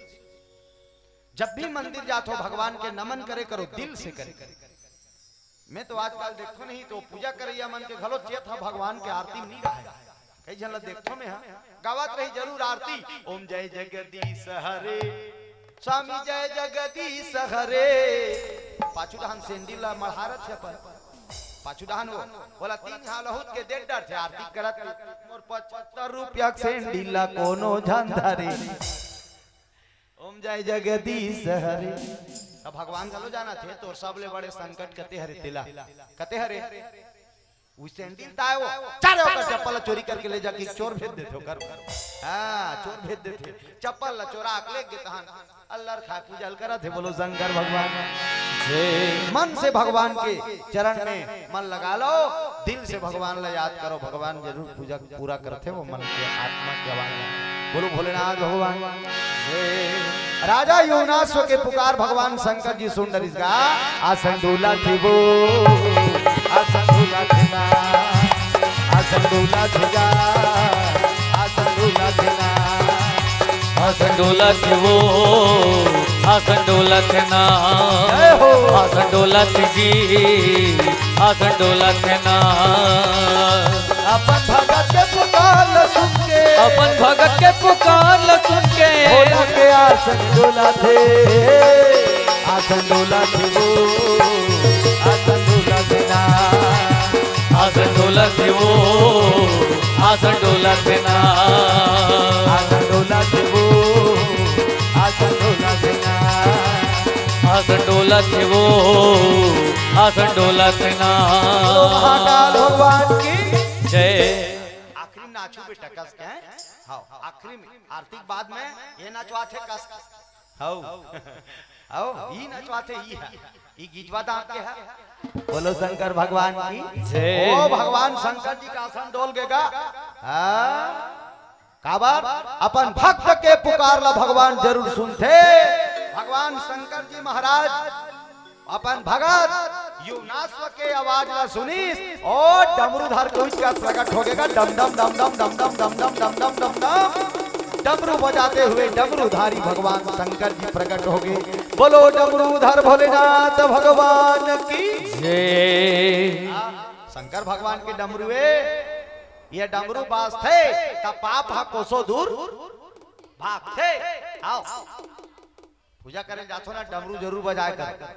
जब भी मंदिर जाथो भगवान के नमन करे करो, दिल से करे। मैं तो आजकल देखथो नहीं तो पूजा करइया मन के घलो चेत ह भगवान के आरती में नहीं रहे। कई झन ला देखथो मैं ह, गावत रही जरूर आरती, ओम जय जगदीश हरे, स्वामी जय जगदीश हरे। पाछू डहान सेंडिल ला मढ़ारत हे अपन, पाछू डहान वो, बोला तीन घाव लहुत के दे डरथे आरती करत, मोर पचहत्तर रुपया के सेंडिल ला कोनो झन धरे। ओम जय जगदीश हरे। अब भगवान घलो जानत हे, तोर सबले बड़े संकट कते हरे तेला। कते हरे? उ सेंडिल ताय वो, चारे ओकर चप्पल ला चोरी करके ले जाके चोर भेज देथे ओकर। हाँ, चोर भेज देथे। चप्पल ला चोरा के ले गे तहान। अल्लाह खाए पूजा ल करत हे, बोलो शंकर भगवान। जय। मन से भगवान के चरण में मन लगा लो, दिल से भगवान ला याद करो, भगवान जरूर पूजा पूरा करथे वो मन के आत्मा के आवाज ला। बोलो भोलेनाथ भगवान। जय। राजा युवनाश्व के पुकार भगवान शंकर जी सुन डरिस गा। आसन डोला थी वो, आसन डोला थी ना, आसन डोला थी गा, आसन डोला थी ना। आसन डोला थी वो, आसन डोला थी ना। जय हो। आसन डोला थी जी, आसन डोला थी ना। अपन भगत के पुकार ल सुन के, अपन भगत के पुकार ल सुन के, भोला के आसन डोला थे, आसन डोला थे वो, आसन डोला थे ना। आसन डोला थे वो, आसन डोला थे ना। आसन डोला थे वो, आसन डोला थे ना। आसन डोला थे वो, आसन डोला थे ना। बोलो महाकाल भगवान की जय। आखिरी में नाचू बेटा कस के, हैं? हाँ, आखिरी में, आरती के बाद में ये नचवाथे कस के। हाउ। हाउ, ई नचवाथे ई है। ई गिजवा दांत के है। बोलो शंकर भगवान की जय। ओ भगवान शंकर जी का आसन डोल गेगा। हाँ। काबर? अपन भक्त के पुकार ला भगवान जरूर सुनथे। भगवान शंकर जी महाराज अपन भगत युवनाश्व के आवाज ला सुनिस, ओ डमरू धर के उठ के प्रकट हो गेगा, डम डम डम डम। डमरू बजाते हुए डमरूधारी भगवान शंकर जी प्रकट हो गए। बोलो डमरूधर भोलेनाथ भगवान की। जय। हाँ, शंकर भगवान के डमरू ए, ये डमरू बाजथे त पाप ह कोसो दूर भागथे। आओ, पूजा करे जाथो ना, डमरू जरूर बजाए करो।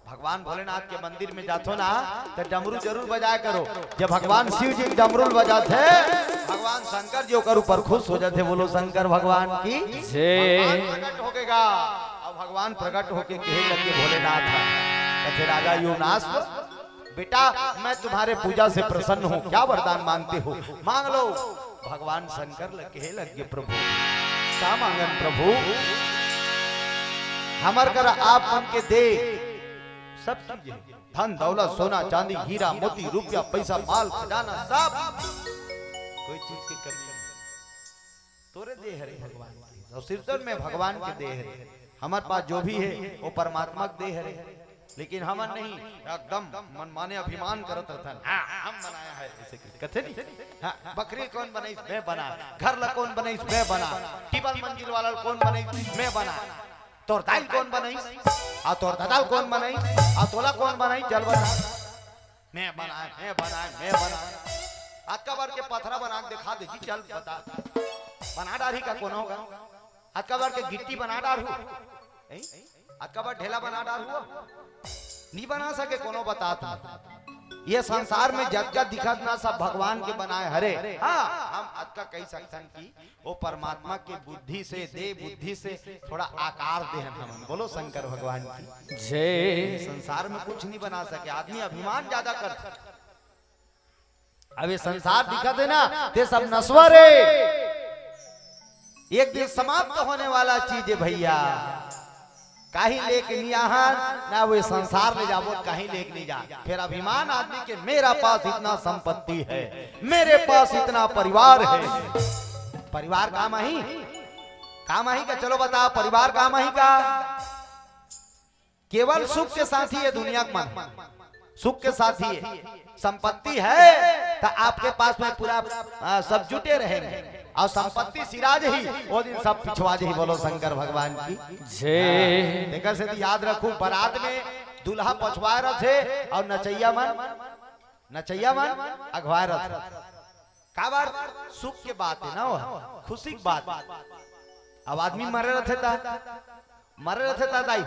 भगवान भोलेनाथ के मंदिर में जाथो ना, तो डमरू जरूर बजाए करो। जब भगवान शिव जी डमरू बजाथे, भगवान शंकर जी ओकर ऊपर खुश हो जाथे। बोलो शंकर भगवान की। जय। भगवान प्रकट हो गएगा। अब भगवान प्रकट होके कहे लगे भोलेनाथ, कथे राजा योनाश्व, बेटा, मैं तुम्हारे पूजा से प्रसन्न हूँ, क्या वरदान मांगते हो, मांग लो। भगवान शंकर ल कहे लगे, प्रभु, का मांगन प्रभु? हमर कर आप मन के दे सब चीज है, धन दौलत, सोना चांदी, हीरा मोती, रुपया पैसा, माल खजाना, सब, कोई चीज की कमी नहीं। तोरे देह हरे भगवान के, और सिरतोन में भगवान के देह हरे। हमर पास जो भी है, वो परमात्मा के देह हरे। लेकिन हमन नहीं, एकदम मनमाने अभिमान करत रहथन। हाँ, हम बनाया है, ऐसे कथे नहीं। हाँ, बकरी कौन बनाइस? मैं बना। घर ला कौन बनाइस? मैं बना। टिबल मंजिल वाला कौन बनाइस? मैं बना। तोर दाई ल कौन बनाइस? आ तोर ददा ल कौन बनाइस? आ तोला कौन बनाइस? चल बता। मैं बनाए, मैं बनाए, मैं बनाए। अतका बार के पथरा बना के दिखा दे जी, चल बता। बना डारही का कोनो का? अतका बार के गिट्टी बना डारहू? हैं? अतका बार ढेला बना डारहू? नी बना सके कोनो, बता तू। ये संसार में जतका दिखत ना, सब भगवान के बनाए हरे। हाँ, हम अतका कहि सकथन कि वो परमात्मा के बुद्धि से, दे बुद्धि से थोड़ा आकार दे हन हमन। बोलो शंकर भगवान की। जय। संसार में कुछ नहीं बना सके, आदमी अभिमान ज्यादा करथे। अब ये संसार दिखत हे ना, ते सब नश्वर हे, एक दिन समाप्त होने वाला चीज हे भैया। कहीं लेके नहीं आहन, ना वो संसार ले जाबो, कहीं लेके नहीं जा। फिर अभिमान आदमी के, मेरा पास इतना संपत्ति है, मेरे पास इतना परिवार है। परिवार काम आही? काम आही का? चलो बताओ, परिवार काम आही का? केवल सुख के साथी ये दुनिया के मन, सुख के साथी है। संपत्ति है तो आपके पास में पूरा, आ, सब जुटे रहेंगे। और संपत्ति सिराज ही, वो दिन सब पिछवा जही। बोलो शंकर भगवान की। जय। तेकर से तो याद रखू, बारात में दूल्हा पछवाए रथे और नचैया मन, नचैया मन अघवाए रथे। काबर? सुख के बात है ना, वो खुशी की बात। अब आदमी मरे रथे ता, मरे रथे ता दाई,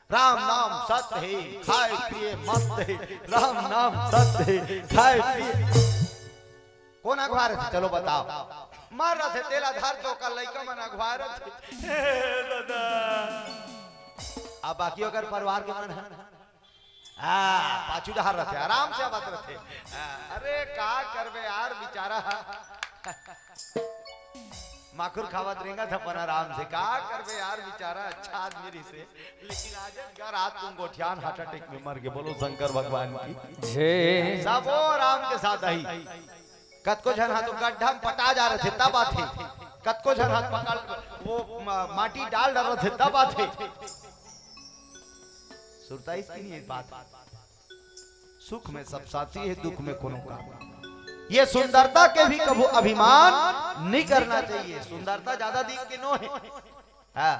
राम नाम सत्य है, खाए पिए मस्त है, राम नाम सत्य है, खाए पिए। कौन अघवा रथे? चलो बताओ। मर रथे तेला धर के ओकर लइका मन अघवा रथे। हे दादा। अब बाकी ओकर परिवार के मन है। हाँ, पाछू डहार रथे, आराम से आवत रथे। हाँ, अरे का करबे यार, बेचारा माखुर खावत रेंगत अपन आराम से, का करबे यार, बेचारा अच्छा आदमी रहिसे, लेकिन आज का रात तुम गोठियान हार्ट अटैक में मर गए। बोलो शंकर भगवान की। जय। सब वो आराम के साथ आई। कतको झन हा तो गड्ढा में पटा जा रथे तब आथे, कतको झन हा पकड़ वो म-, माटी डाल डाल रथे तब आथे। सुरता इसकी नहीं है बात। सुख में सब साथी है, दुख में कोनो काम। ये सुंदरता के भी कभू अभिमान नहीं करना चाहिए। सुंदरता ज्यादा दिन के नो है। हाँ,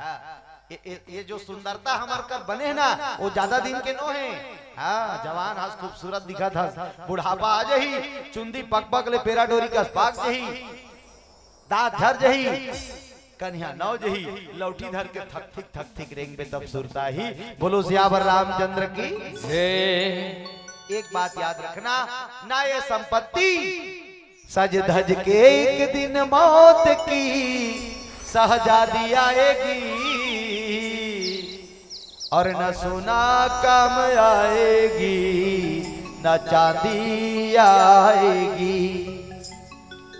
ये, ये, ये जो सुंदरता हमर कर बने है ना, वो ज्यादा दिन के नो है। हाँ, जवान हस, खूबसूरत दिखत हस, बुढ़ापा आ जही, चुंदी पकपक ले पेरा डोरी कस पाक जही, दांत झर जही, कन्हिया नव जही, लौठी धर के थक थिक थक थिक रेंगबे तब सुरता ही। बोलो सियावर रामचंद्र की। जय। एक बात याद रखना, ना ये संपत्ति सज धज के एक दिन मौत की शहजादी आएगी, और न सोना काम आएगी, न चांदी आएगी।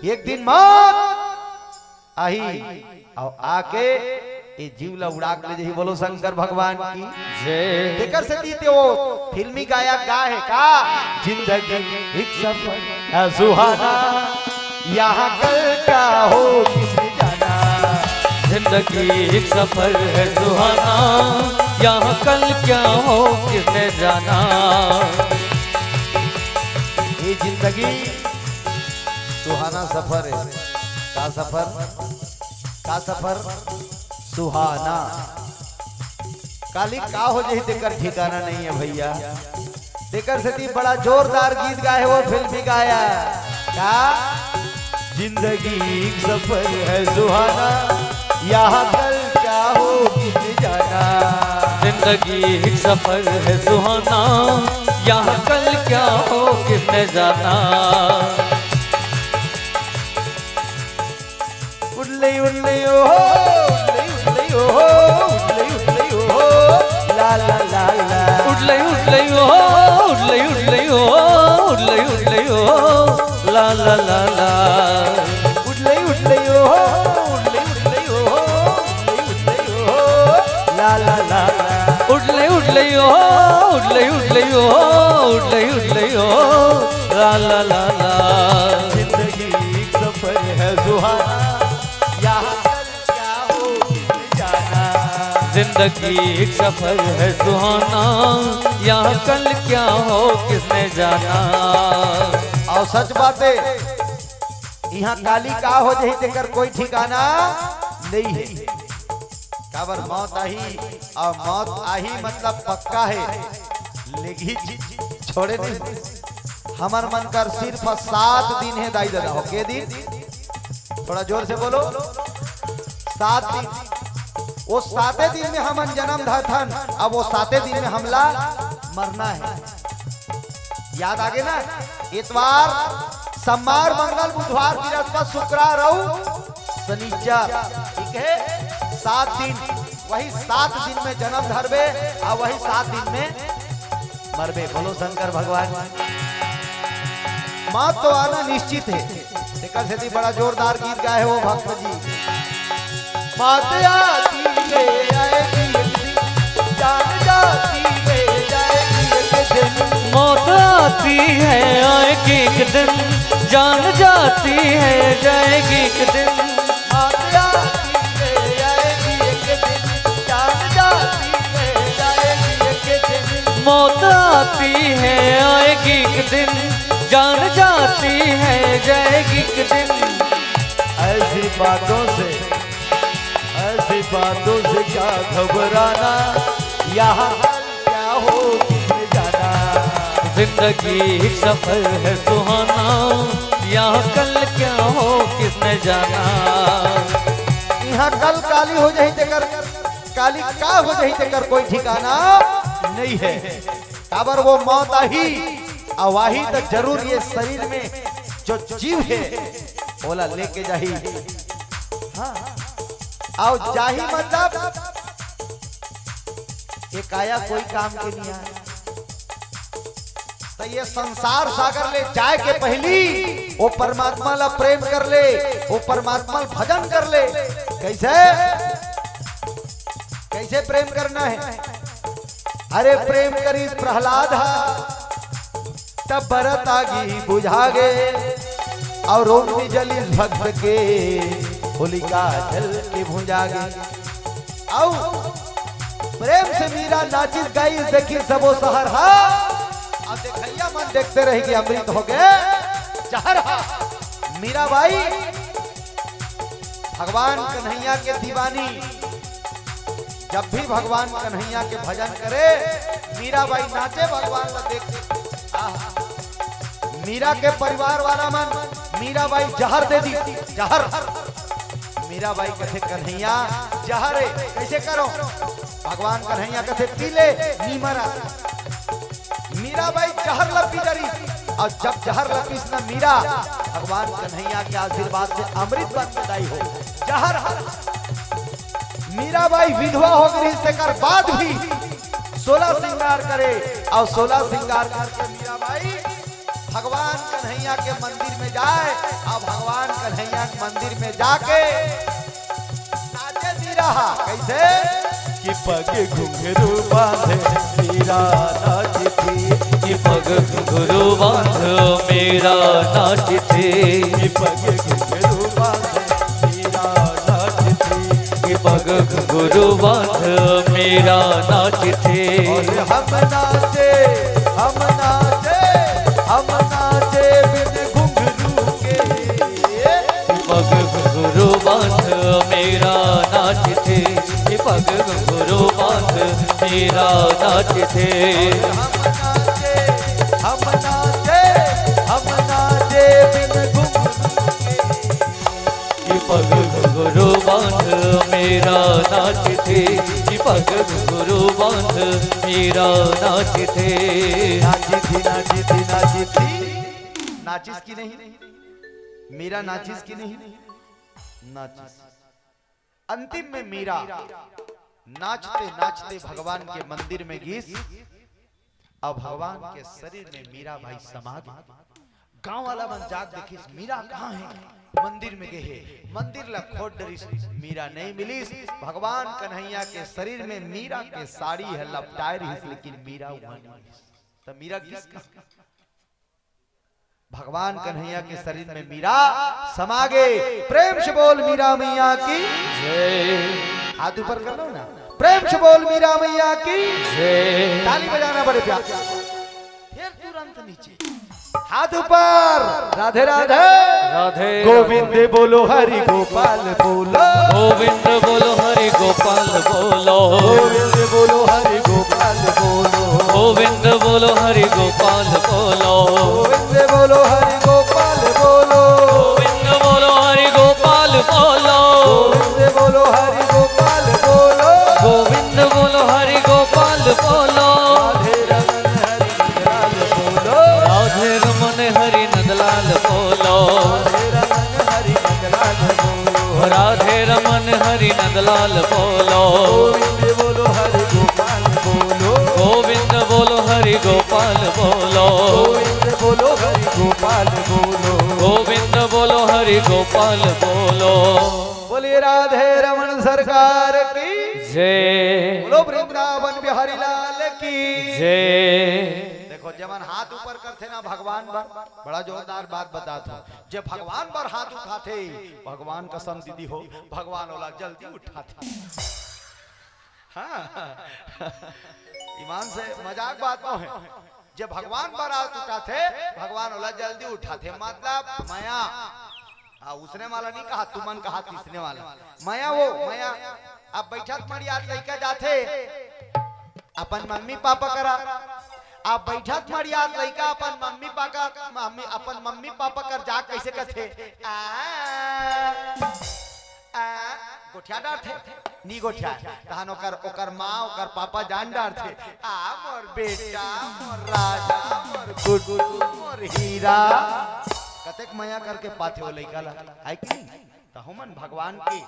एक दिन मौत आही, अउ आके ये जीव ला उड़ा के ले जही। बोलो शंकर भगवान की। जय। तेकर सेती ते वो फिल्मी गायक गा हे का, जिंदगी एक सफर है सुहाना, यहाँ कल क्या हो किसने जाना। जिंदगी एक सफर है सुहाना, यहाँ कल क्या हो किसने जाना। ये जिंदगी सुहाना सफर है। का सफर, का सफर सुहाना। काली का हो जाही, तेकर ठिकाना नहीं है भैया। तेकर सेती बड़ा जोरदार गीत गाए हे, वो फिल्मी गाया का, जिंदगी एक सफर है सुहाना, यहाँ कल क्या हो किसने जाना। जिंदगी एक सफर है सुहाना, यहाँ कल क्या हो किसने जाना। उडले उडले ओ हो, उडले उडले ओ हो, उडले उडले ओ हो, ला ला ला ला। उडले उडले ओ हो, उडले उडले ओ हो, उडले उडले ओ हो, ला ला ला ला। उडले उडले ओ हो, उडले उडले ओ हो, उडले उडले ओ हो, ला ला ला ला। उडले उडले ओ हो, उडले उडले ओ हो, उडले उडले ओ हो, ला ला ला ला। जिंदगी एक सफर है सुहाना, यहाँ कल क्या हो किसने जाना। जिंदगी एक सफर है सुहाना, यहाँ कल क्या हो किसने जाना। अउ सच बात हे, इहाँ काली का हो जाही, तेकर कोई ठिकाना नहीं है। काबर मौत आही, अउ मौत आही मतलब पक्का हे, लेकिन छोड़े नहीं। हमर मन कर सिर्फ सात दिन हे दाई ददा हो, के दिन? थोड़ा जोर से बोलो, सात दिन। वो साते दिन में हमन जन्म धरथन, अब वो साते दिन में हमला मरना हे। याद आगे ना? इतवार, सम्मार, मंगल, बुधवार, बिरस्पत, सुक्रार अउ सनीचर, ठीक है, सात दिन। वही सात दिन में जन्म धरबे अउ वही सात दिन में मरबे। बोलो शंकर भगवान। मौत तो आना निश्चित हे, तेकर सेती बड़ा जोरदार गीत गाए हे वो भक्त जी। मौत आती है आएगी एक दिन, जान जाती है जाएगी एक दिन। मौत आती है आएगी एक दिन, जान जाती है जाएगी एक दिन। मौत आती है आएगी एक दिन, जान जाती है जाएगी एक दिन। मौत आती है आएगी एक दिन, जान जाती है जाएगी एक दिन। ऐसी बातों से, ऐसी बातों से क्या घबराना, यहाँ कल क्या हो किसने जाना। जिंदगी एक सफर है सुहाना, यहाँ कल क्या हो किसने जाना। इहाँ कल काली हो जाही, तेकर काली का हो जाही, तेकर कोई ठिकाना नहीं है। काबर वो मौत आही, अउ आही त जरूर ये शरीर में जो जीव हे, ओला लेके जाही। हाँ, अउ जाही मतलब ये काया कोई काम के नहीं आय। त ये संसार सागर ले जाए के पहिली वो परमात्मा ला प्रेम कर ले, वो परमात्मा ला भजन कर ले। कैसे, कैसे प्रेम करना हे? अरे प्रेम करिस प्रहलाद हा, तब बरत आगी बुझा गे, अउ रोम जलिस भक्त के, होलिका जल के भुंजा गे। अउ प्रेम से मीरा नाचिस गाइस, देखिस सबो सहर हा। अब देखइया मन देखते रही कि अमृत हो गे जहर हा। मीराबाई भगवान कन्हैया के दीवानी, जब भी भगवान कन्हैया के भजन करे, मीराबाई नाचे भगवान ला देख। आहा। मीरा के परिवार वाला मन मीराबाई जहर दे दिस, जहर। मीराबाई कथे, "कन्हैया, जहर हे, कैसे करो?" भगवान कन्हैया कथे, "पी ले, नी मरा।" मीराबाई जहर ला पी डरिस, अउ जब जहर ला पीस ना मीरा, भगवान कन्हैया के आशीर्वाद से अमृत बन के दाई हो, जहर हर। मीराबाई विधवा हो गे रहिस, तेकर बाद भी सोलह श्रृंगार करे, अउ सोलह श्रृंगार करके मीराबाई भगवान कन्हैया के मंदिर में जाए, अउ भगवान कन्हैया के मंदिर में जाके नाचे मीरा हा। कैसे? कि पग घुंघरू बांधे मीरा नाचती। कि पग घुंघरू बांध मीरा नाचती। कि पग घुंघरू बांधे मीरा नाचती। कि पग घुंघरू बांध मीरा नाचती। अउ हम नाचे, हम नाचे, हम नाचे बिन घुंघरू के। कि पग कि पग घुंघरू बांध मीरा नाचथे। हम नाचे, हम नाचे, हम नाचे बिन घुंघरू के। कि पग घुंघरू बांध मीरा नाचथे, कि पग घुंघरू बांध मीरा नाचथे। नाचथे, नाचथे, नाचथे। नाचिस कि नहीं? मीरा नाचिस कि नहीं? नाचिस। अंतिम में मीरा नाचते नाचते भगवान के मंदिर में गिस, अउ भगवान के शरीर में मीरा बाई समा गे। गांव वाला मन जाग देखिस, मीरा कहाँ हे? मंदिर में गे हे। मंदिर ला खोज डरिस, मीरा नहीं मिलिस। भगवान कन्हैया के शरीर में मीरा के साड़ी ह लपटाए रहिस, लेकिन मीरा उहाँ नहीं मिलिस। त मीरा गिस कहाँ? भगवान कन्हैया के शरीर में मीरा समा गे। प्रेम से बोल मीरा मैया की जय। हाथ ऊपर कर लो ना, प्रेम से बोल मीरा मैया की जय। ताली बजाना बड़े प्यार। फिर तुरंत नीचे, हाथ ऊपर। राधे राधे। राधे। गोविंद बोलो, हरि गोपाल बोलो। गोविंद बोलो, हरि गोपाल बोलो। गोविंद बोलो, हरि गोपाल बोलो। गोविंद बोलो, हरि गोपाल बोलो। गोविंद बोलो, हरि गोपाल बोलो। गोविंद बोलो, हरि गोपाल बोलो। गोविंद बोलो, हरि गोपाल बोलो। गोविंद बोलो, हरि गोपाल बोलो। राधे रमन हरि नंदलाल बोलो। राधे रमन हरि नंदलाल बोलो। राधे रमन हरि नंदलाल बोलो। राधे रमन हरि नंदलाल बोलो। गोविंद बोलो, हरि गोपाल बोलो। गोविंद बोलो, हरि गोपाल बोलो। गोविंद बोलो, हरि गोपाल बोलो। गोविंद बोलो, हरि गोपाल बोलो। बोलिए राधे रमन सरकार की जय। बोलो वृंदावन बिहारी लाल की जय। देखो, जेमन हाथ ऊपर करथे ना भगवान बर, बड़ा जोरदार बात बतात हूँ। जे भगवान बर हाथ उठाथे, भगवान कसम दीदी हो, भगवान ओला जल्दी उठाथे। हाँ, ईमान से मजाक बात नोहे। जे भगवान बर हाथ उठाथे, भगवान ओला जल्दी उठाथे। मतलब मया। हाँ, उसने वाला नहीं कहा, तुमन कहा तीसने वाला। मया वो, मया। अब बैठत मड़ियात लइका जाथे अपन मम्मी पापा करा। अब बैठत मड़ियात लइका अपन मम्मी पापा, मम्मी, अपन मम्मी पापा कर जाके कैसे कथे? आ, आ, गोठिया डारथे, नी गोठिया। तहन ओकर, ओकर माँ, ओकर पापा जान डारथे। आ, मोर बेटा, मोर राजा, मोर गुड्डू, मोर हीरा। कतेक मया करके पाथे वो लइका ला, है कि नहीं? त हमन भगवान के,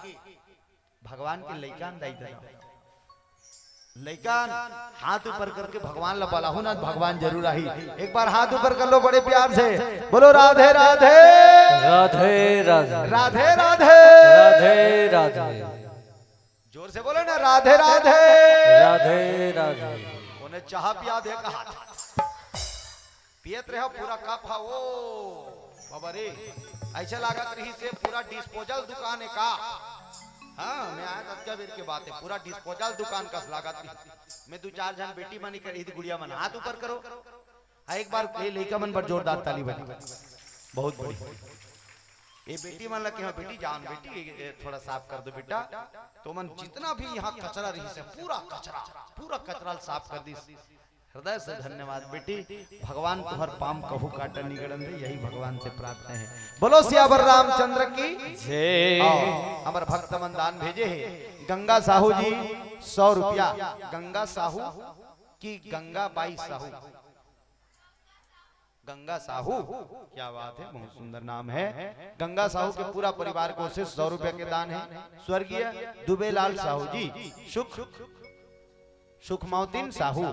भगवान के लइकान दाई ददा। लइकान, हाथ ऊपर करके भगवान ला बलाहू ना, भगवान जरूर आही। एक बार हाथ ऊपर कर लो बड़े प्यार से, बोलो राधे राधे। राधे राधे। राधे राधे। राधे राधे। जोर से बोलो ना, राधे राधे। राधे राधे। ओने चाह पिया दे कहा था। पियत रहे पूरा कप हा, ओ बाबा रे, ऐसे लागत रहिसे पूरा डिस्पोजल दुकान हे का? हाँ, मैं आया तब क्या बेर के बात हे, पूरा डिस्पोजल दुकान कस लागत रहिसे। मैं दू चार झन बेटी मन ही कर, इधर गुड़िया मन हाथ ऊपर करो। हाँ, एक बार ये लइका मन बर जोरदार ताली बजा। बहुत बढ़िया। ये बेटी मन ला कहा, बेटी जान, बेटी ये थोड़ा साफ कर दो बेटा। तो मन जितना भी यहाँ कचरा रहिसे, पूरा कचरा, पूरा कचरा साफ कर दिस। हृदय से धन्यवाद बेटी। भगवान तुम्हर पाम कहू काटा निगड़न दे, यही भगवान से प्रार्थना हे। बोलो सियावर रामचंद्र की जय। आओ, हमर भक्त मन दान भेजे हे। गंगा साहू जी सौ रुपया। गंगा साहू की गंगा बाई साहू। गंगा साहू, क्या बात है, बहुत सुंदर नाम है। गंगा साहू के पूरा परिवार को से सौ रुपया के दान है। स्वर्गीय दुबेलाल साहू जी, सुख, सुखमौतिन साहू,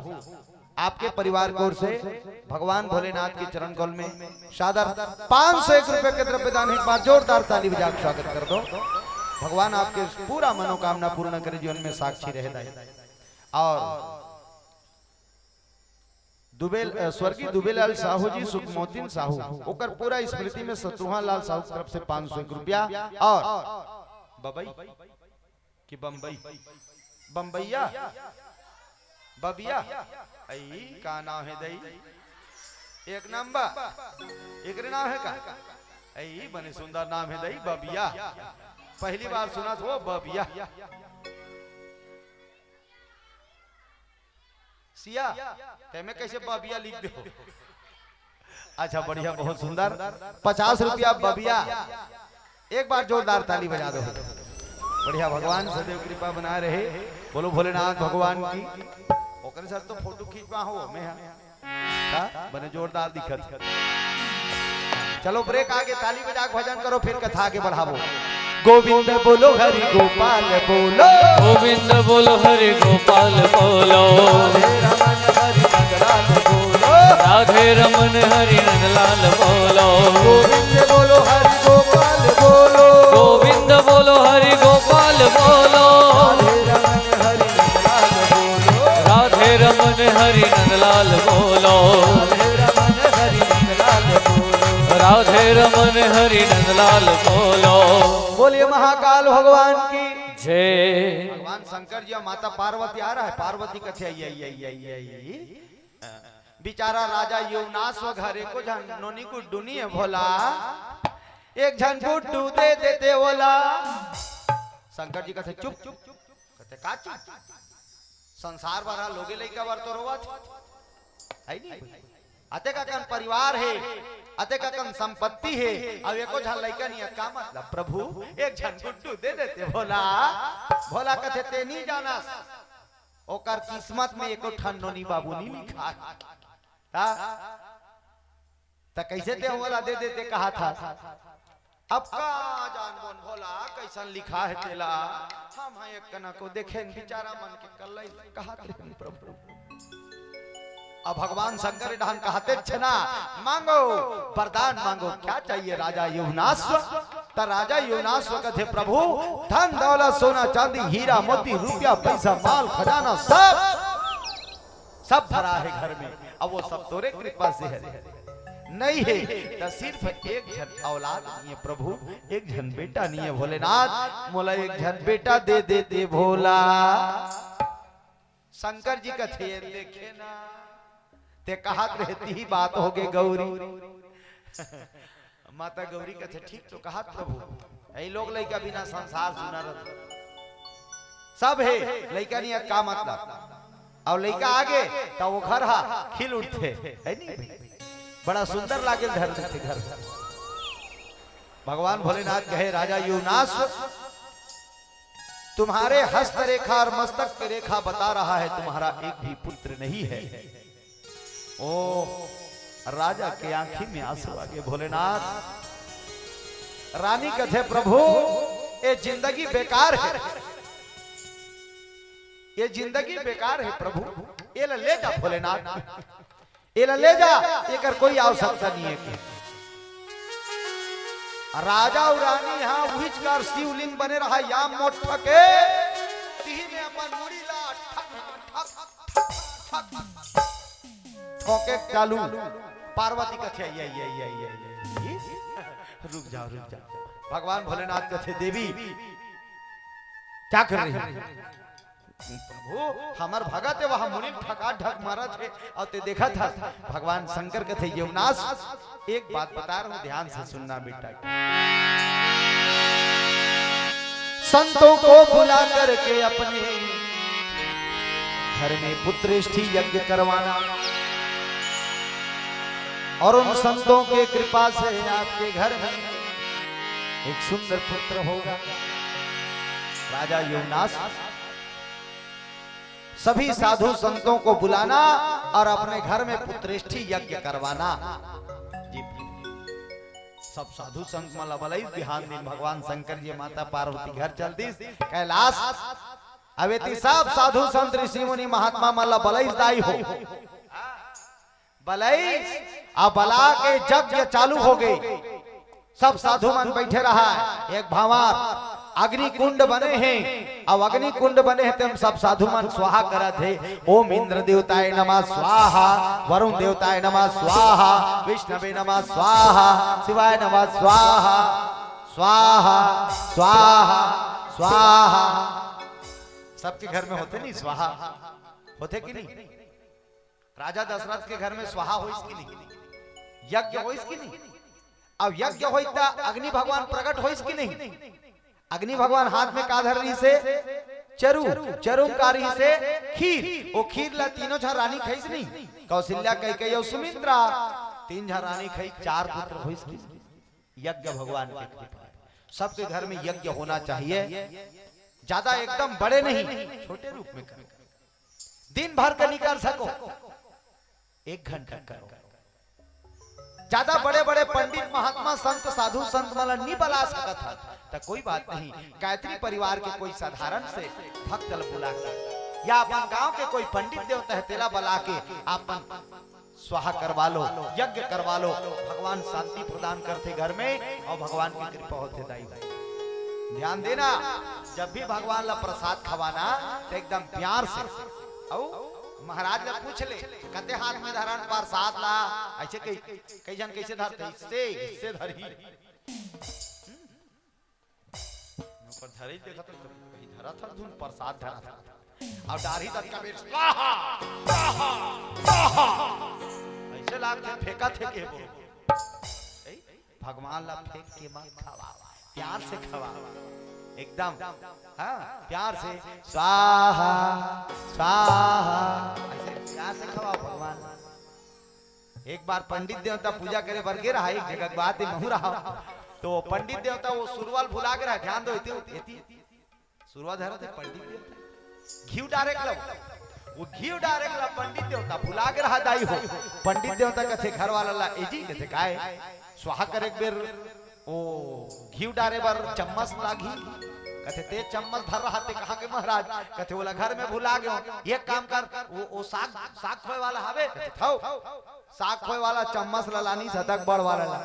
आपके परिवार को ओर से भगवान भोलेनाथ के चरण कमल में सादर पाँच सौ एक रुपए के द्रव्य दान है। एक बार जोरदार ताली बजा के स्वागत कर दो। भगवान आपके पूरा मनोकामना पूर्ण करे, जीवन में साक्षी रहे दाई। और दुबे, अ, स्वर्गीय दुबेलाल साहू जी, सुखमौतिन साहू, ओकर पूरा स्मृति में सतुहा लाल साहू की तरफ से पाँच सौ एक रुपया और बबई कि बम्बई, बम्बैया, बबिया, ऐ का नाम है दई? एक नंबर, एकरे नाम है का? ऐ बने सुंदर नाम है दई, बबिया। पहली बार सुना था वो बबिया। सिया, ते में कैसे बबिया लिख दे हो? अच्छा, बढ़िया, बहुत सुंदर। पचास रुपया बबिया। एक बार जोरदार ताली बजा दो। बढ़िया, भगवान सदैव कृपा बनाए रहे। बोलो भोलेनाथ भगवान की। ओकरे साथ तो फोटो खींचवा हो, मैं हाँ। हाँ? बने जोरदार दिखत। चलो, ब्रेक आगे, ताली बजा के भजन करो, फिर कथा आगे बढ़ाबो। गोविंद बोलो, हरि गोपाल बोलो। गोविंद बोलो, हरि गोपाल बोलो। राधे रमन हरि नंदलाल बोलो। राधे रमन हरि नंदलाल बोलो। गोविंद बोलो, हरि गोपाल बोलो। गोविंद बोलो, हरि गोपाल बोलो। राधे रमन हरि नंदलाल बोलो। राधे रमन हरि नंदलाल बोलो। राधे रमन हरि नंदलाल बोलो। राधे रमन हरि नंदलाल बोलो। बोलिए महाकाल भगवान की जय। भगवान शंकर जी और माता पार्वती आ रहा है। पार्वती कथे, "आई, आई, आई, आई, आई।" बेचारा राजा यमुनाश्व घर एको झन नोनी गुड्डू नहीं है भोला, एक झन गुड्डू दे देते ओला। शंकर जी कथे, "चुप।" कथे, "का चुप? संसार भर लोगे लइका बर तो रोवत है नहीं? अतेक अकन परिवार है, अतेक अकन संपत्ति है, अब एको झन लइका नहीं है, का मतलब?" "प्रभु, एक झन गुड्डू दे देते भोला।" भोला कथे, "ते नहीं जाना, ओकर किस्मत में एको ठन नोनी बाबू नहीं लिखा है।" ता? त कैसे ते ओला दे देते कहा था? अब का जान बोन भोला, कैसन लिखा है तेला? हम हैं एक कना को देखेन, बेचारा मन के कल्लई कहा थे प्रभु। अब भगवान शंकर डाहन कहते छना, "मांगो, वरदान मांगो, क्या चाहिए राजा यमुनाश्व?" त राजा यमुनाश्व कथे, "प्रभु, धन दौलत, सोना चांदी, हीरा मोती, रुपया पैसा, माल खजाना, सब, सब भरा है घर में, अब वो सब तोरे कृपा से है, नहीं है त सिर्फ एक झन औलाद नहीं है प्रभु, एक झन बेटा नहीं है भोलेनाथ, मोला एक झन बेटा दे देते भोला।" शंकर जी कथे, "देखे ना, ते कहत रहे, तिही बात होगे गौरी।" माता गौरी कथे, "ठीक तो कहत प्रभु, यही लोग लइका बिना संसार सुना रहता, सब है लइका नहीं है, का मतलब?" और लइका आगे तो वो घर हा खिल उठते, है नहीं भाई? बड़ा सुंदर लागे धरती के घर। भगवान भोलेनाथ कहे, "राजा यमुनाश्व, तुम्हारे हस्त रेखा और मस्तक की रेखा बता रहा है, तुम्हारा एक भी पुत्र नहीं है।" ओ राजा के आंखी में आंसू आगे, भोलेनाथ। रानी कथे, "प्रभु, ये जिंदगी बेकार है, ये जिंदगी बेकार है प्रभु, ये ला ले जा भोलेनाथ।" एला ले जा, एकर कोई आवश्यकता नहीं है के। राजा अउ रानी हा उहिच कर शिवलिंग बने रहा, या मोठ के, तिही में अपन मुड़ी ला ठक, ठक, ठक, ठक, ठोके चालू। पार्वती कथे, "आई, आई, आई, आई, आई, रुक जाओ, रुक जाओ।" भगवान भोलेनाथ कथे, "देवी, क्या कर रही हो?" "प्रभु, हमर भगत है, वह मुनि ठका ढक मारत है, और ते देखत हस।" भगवान शंकर कथे, "यमुनास, एक बात बता रहा हूँ, ध्यान से सुनना बेटा। संतों को बुला करके अपने घर में पुत्रेष्ठी यज्ञ करवाना, और उन संतों के कृपा से आपके घर में एक सुंदर पुत्र होगा।" राजा यमुनास, सभी साधु संतों को बुलाना और अपने घर में पुत्रेष्ठी यज्ञ करवाना। जी, सब साधु संत मन ला बलाइस, बिहान दिन भगवान शंकर जी माता पार्वती घर चल दिस कैलाश। अब एती सब साधु संत ऋषि मुनि महात्मा मन ला बलाइस, दाई हो। बलाइस, अब बला के यज्ञ चालू हो गए। सब साधु मन बैठे रहा। एक भांवर अग्नि कुंड बने हैं, अब अग्नि कुंड बने हैं, तेम सब साधु मन स्वाहा करत हे। ओम इंद्र देवताय नमः स्वाहा, वरुण देवताय नमः स्वाहा, विष्णवे नमः स्वाहा, शिवाय नमः स्वाहा, स्वाहा, स्वाहा, स्वाहा। सबके घर में होथे नहीं स्वाहा? होथे कि नहीं? राजा दशरथ के घर में स्वाहा होइस कि नहीं? यज्ञ होइस कि नहीं? अब यज्ञ होइस त अग्नि भगवान प्रकट होइस कि नहीं? अग्नि भगवान हाथ में का धर रहिसे? चरु। चरु का रहिसे? खीर, वो खीर ला तीनों झन रानी खाइस नहीं, कौशल्या, कैकेयी अउ सुमित्रा, तीन झन रानी खाई, चार पुत्र होइस। यज्ञ भगवान के कृपा है। सबके घर में यज्ञ होना चाहिए। ज्यादा एकदम बड़े नहीं, छोटे रूप में करो। दिन भर के नहीं कर सको, एक घंटा करो। ज्यादा बड़े बड़े पंडित, महात्मा, संत, साधु संत मन ला नहीं बला सकत हन, त कोई बात नहीं। गायत्री परिवार के कोई साधारण से भक्त ला बुला के या अपन गांव के कोई पंडित देवता है, तेला बला के अपन स्वाहा करवा लो, यज्ञ करवा लो। भगवान शांति प्रदान करथे घर में अउ भगवान की कृपा होथे दाई। ध्यान देना, जब भी भगवान ला प्रसाद खवाना तो एकदम प्यार से, अउ महाराज ला पूछ ले, कते हाथ में धरन प्रसाद ला, ऐसे कई, कई झन कैसे धरथे, इससे, इससे धरही। ऊपर धरे ही देखत हन, कहीं धरत हर धुन प्रसाद धरत हर। अउ डारही ततका बेर स्वाहा, स्वाहा, स्वाहा। ऐसे लागथे फेंकत हे के बोल। ए, भगवान ला फेंक के मत खवा, प्यार से खवा, एकदम, हाँ, प्यार से स्वाहा, स्वाहा, ऐसे प्यार से खवाओ भगवान। एक बार पंडित देवता पूजा करे बर गे रहा, एक जगह के बात है, महू रहा। तो पंडित देवता वो सुरवा ल भुला गे रहा, ध्यान दो, एती, एती सुरवा धरत हे पंडित देवता। घीव डारे के ला, वो घीव डारे के ला पंडित देवता भुला गे रहा दाई हो। पंडित देवता कथे घर वाला ला, "ए जी," कथे, "काय?" "स्वाहा करे के बेर ओ घीव डारे बर चम्मच लागही।" कथे, "ते चम्मच धर रहा, ते कहाँ के महाराज?" कथे, "ओला घर में भुला गेंव।" "एक काम कर, वो, वो साग, साग खोए वाला हवे?" कथे, "थव।" साग खोए वाला चम्मच ला लानिस, अतक बड़ वाला ला।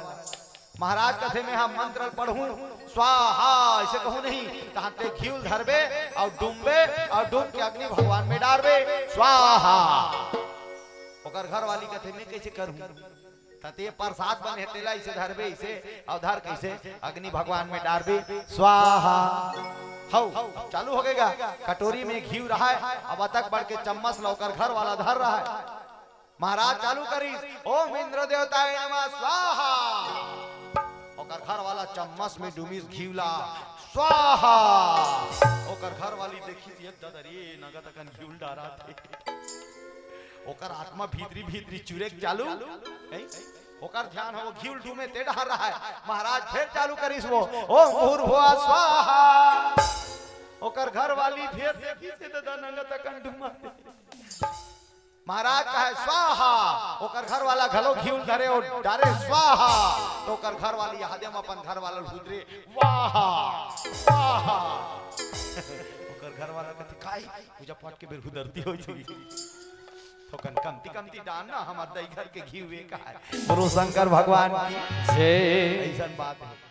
महाराज कथे, "मैं हा मंत्र पढ़हूं, स्वाहा," ऐसे कहूं नहीं, तहां ते घीव धरबे अउ डूमबे अउ डूम के अग्नि भगवान में डारबे, स्वाहा। ओकर घर वाली कथे, "मैं कैसे करूं?" त ते प्रसाद बने हे, तेला इसे धरबे, इसे अउ धर के इसे अग्नि भगवान में डारबे, स्वाहा। हौ, चालू हो गएगा। कटोरी में घीव रहा है, अब अतक बड़ के चम्मच ला ओकर घर वाला धर रहा है। महाराज चालू करिस, "ओम इंद्र देवताय नमः स्वाहा।" ओकर घर वाला चम्मच में डूमिस घीव ला, स्वाहा। ओकर घर वाली देखिस, "ये ददा रे, नंगत अकन घीव डारत हे।" ओकर आत्मा भीतरी भीतरी चुरेक चालू, हैं? ओकर ध्यान हो घीव डूमे ते डहर रहा है। महाराज फिर चालू करिस वो, "ओम भूर्भुवः स्वाहा।" ओकर घर वाली फिर देखिस, "ये ददा नंगत अकन डूमत हे।" महाराज कहे, "स्वाहा।" ओकर घर वाला घलो घीव धरे अउ डारे, "स्वाहा।" तो ओकर घर वाली याद में अपन घर वाला ल हुदरे, "वाहा, स्वाहा।" ओकर घर वाला कथे, "काई पूजा पाठ के बेर हुदरती होई थी।" थोकन कमती कमती डार ना, हमर दई घर के घीव एक है। बोलो शंकर भगवान की जय। ऐसन बात है।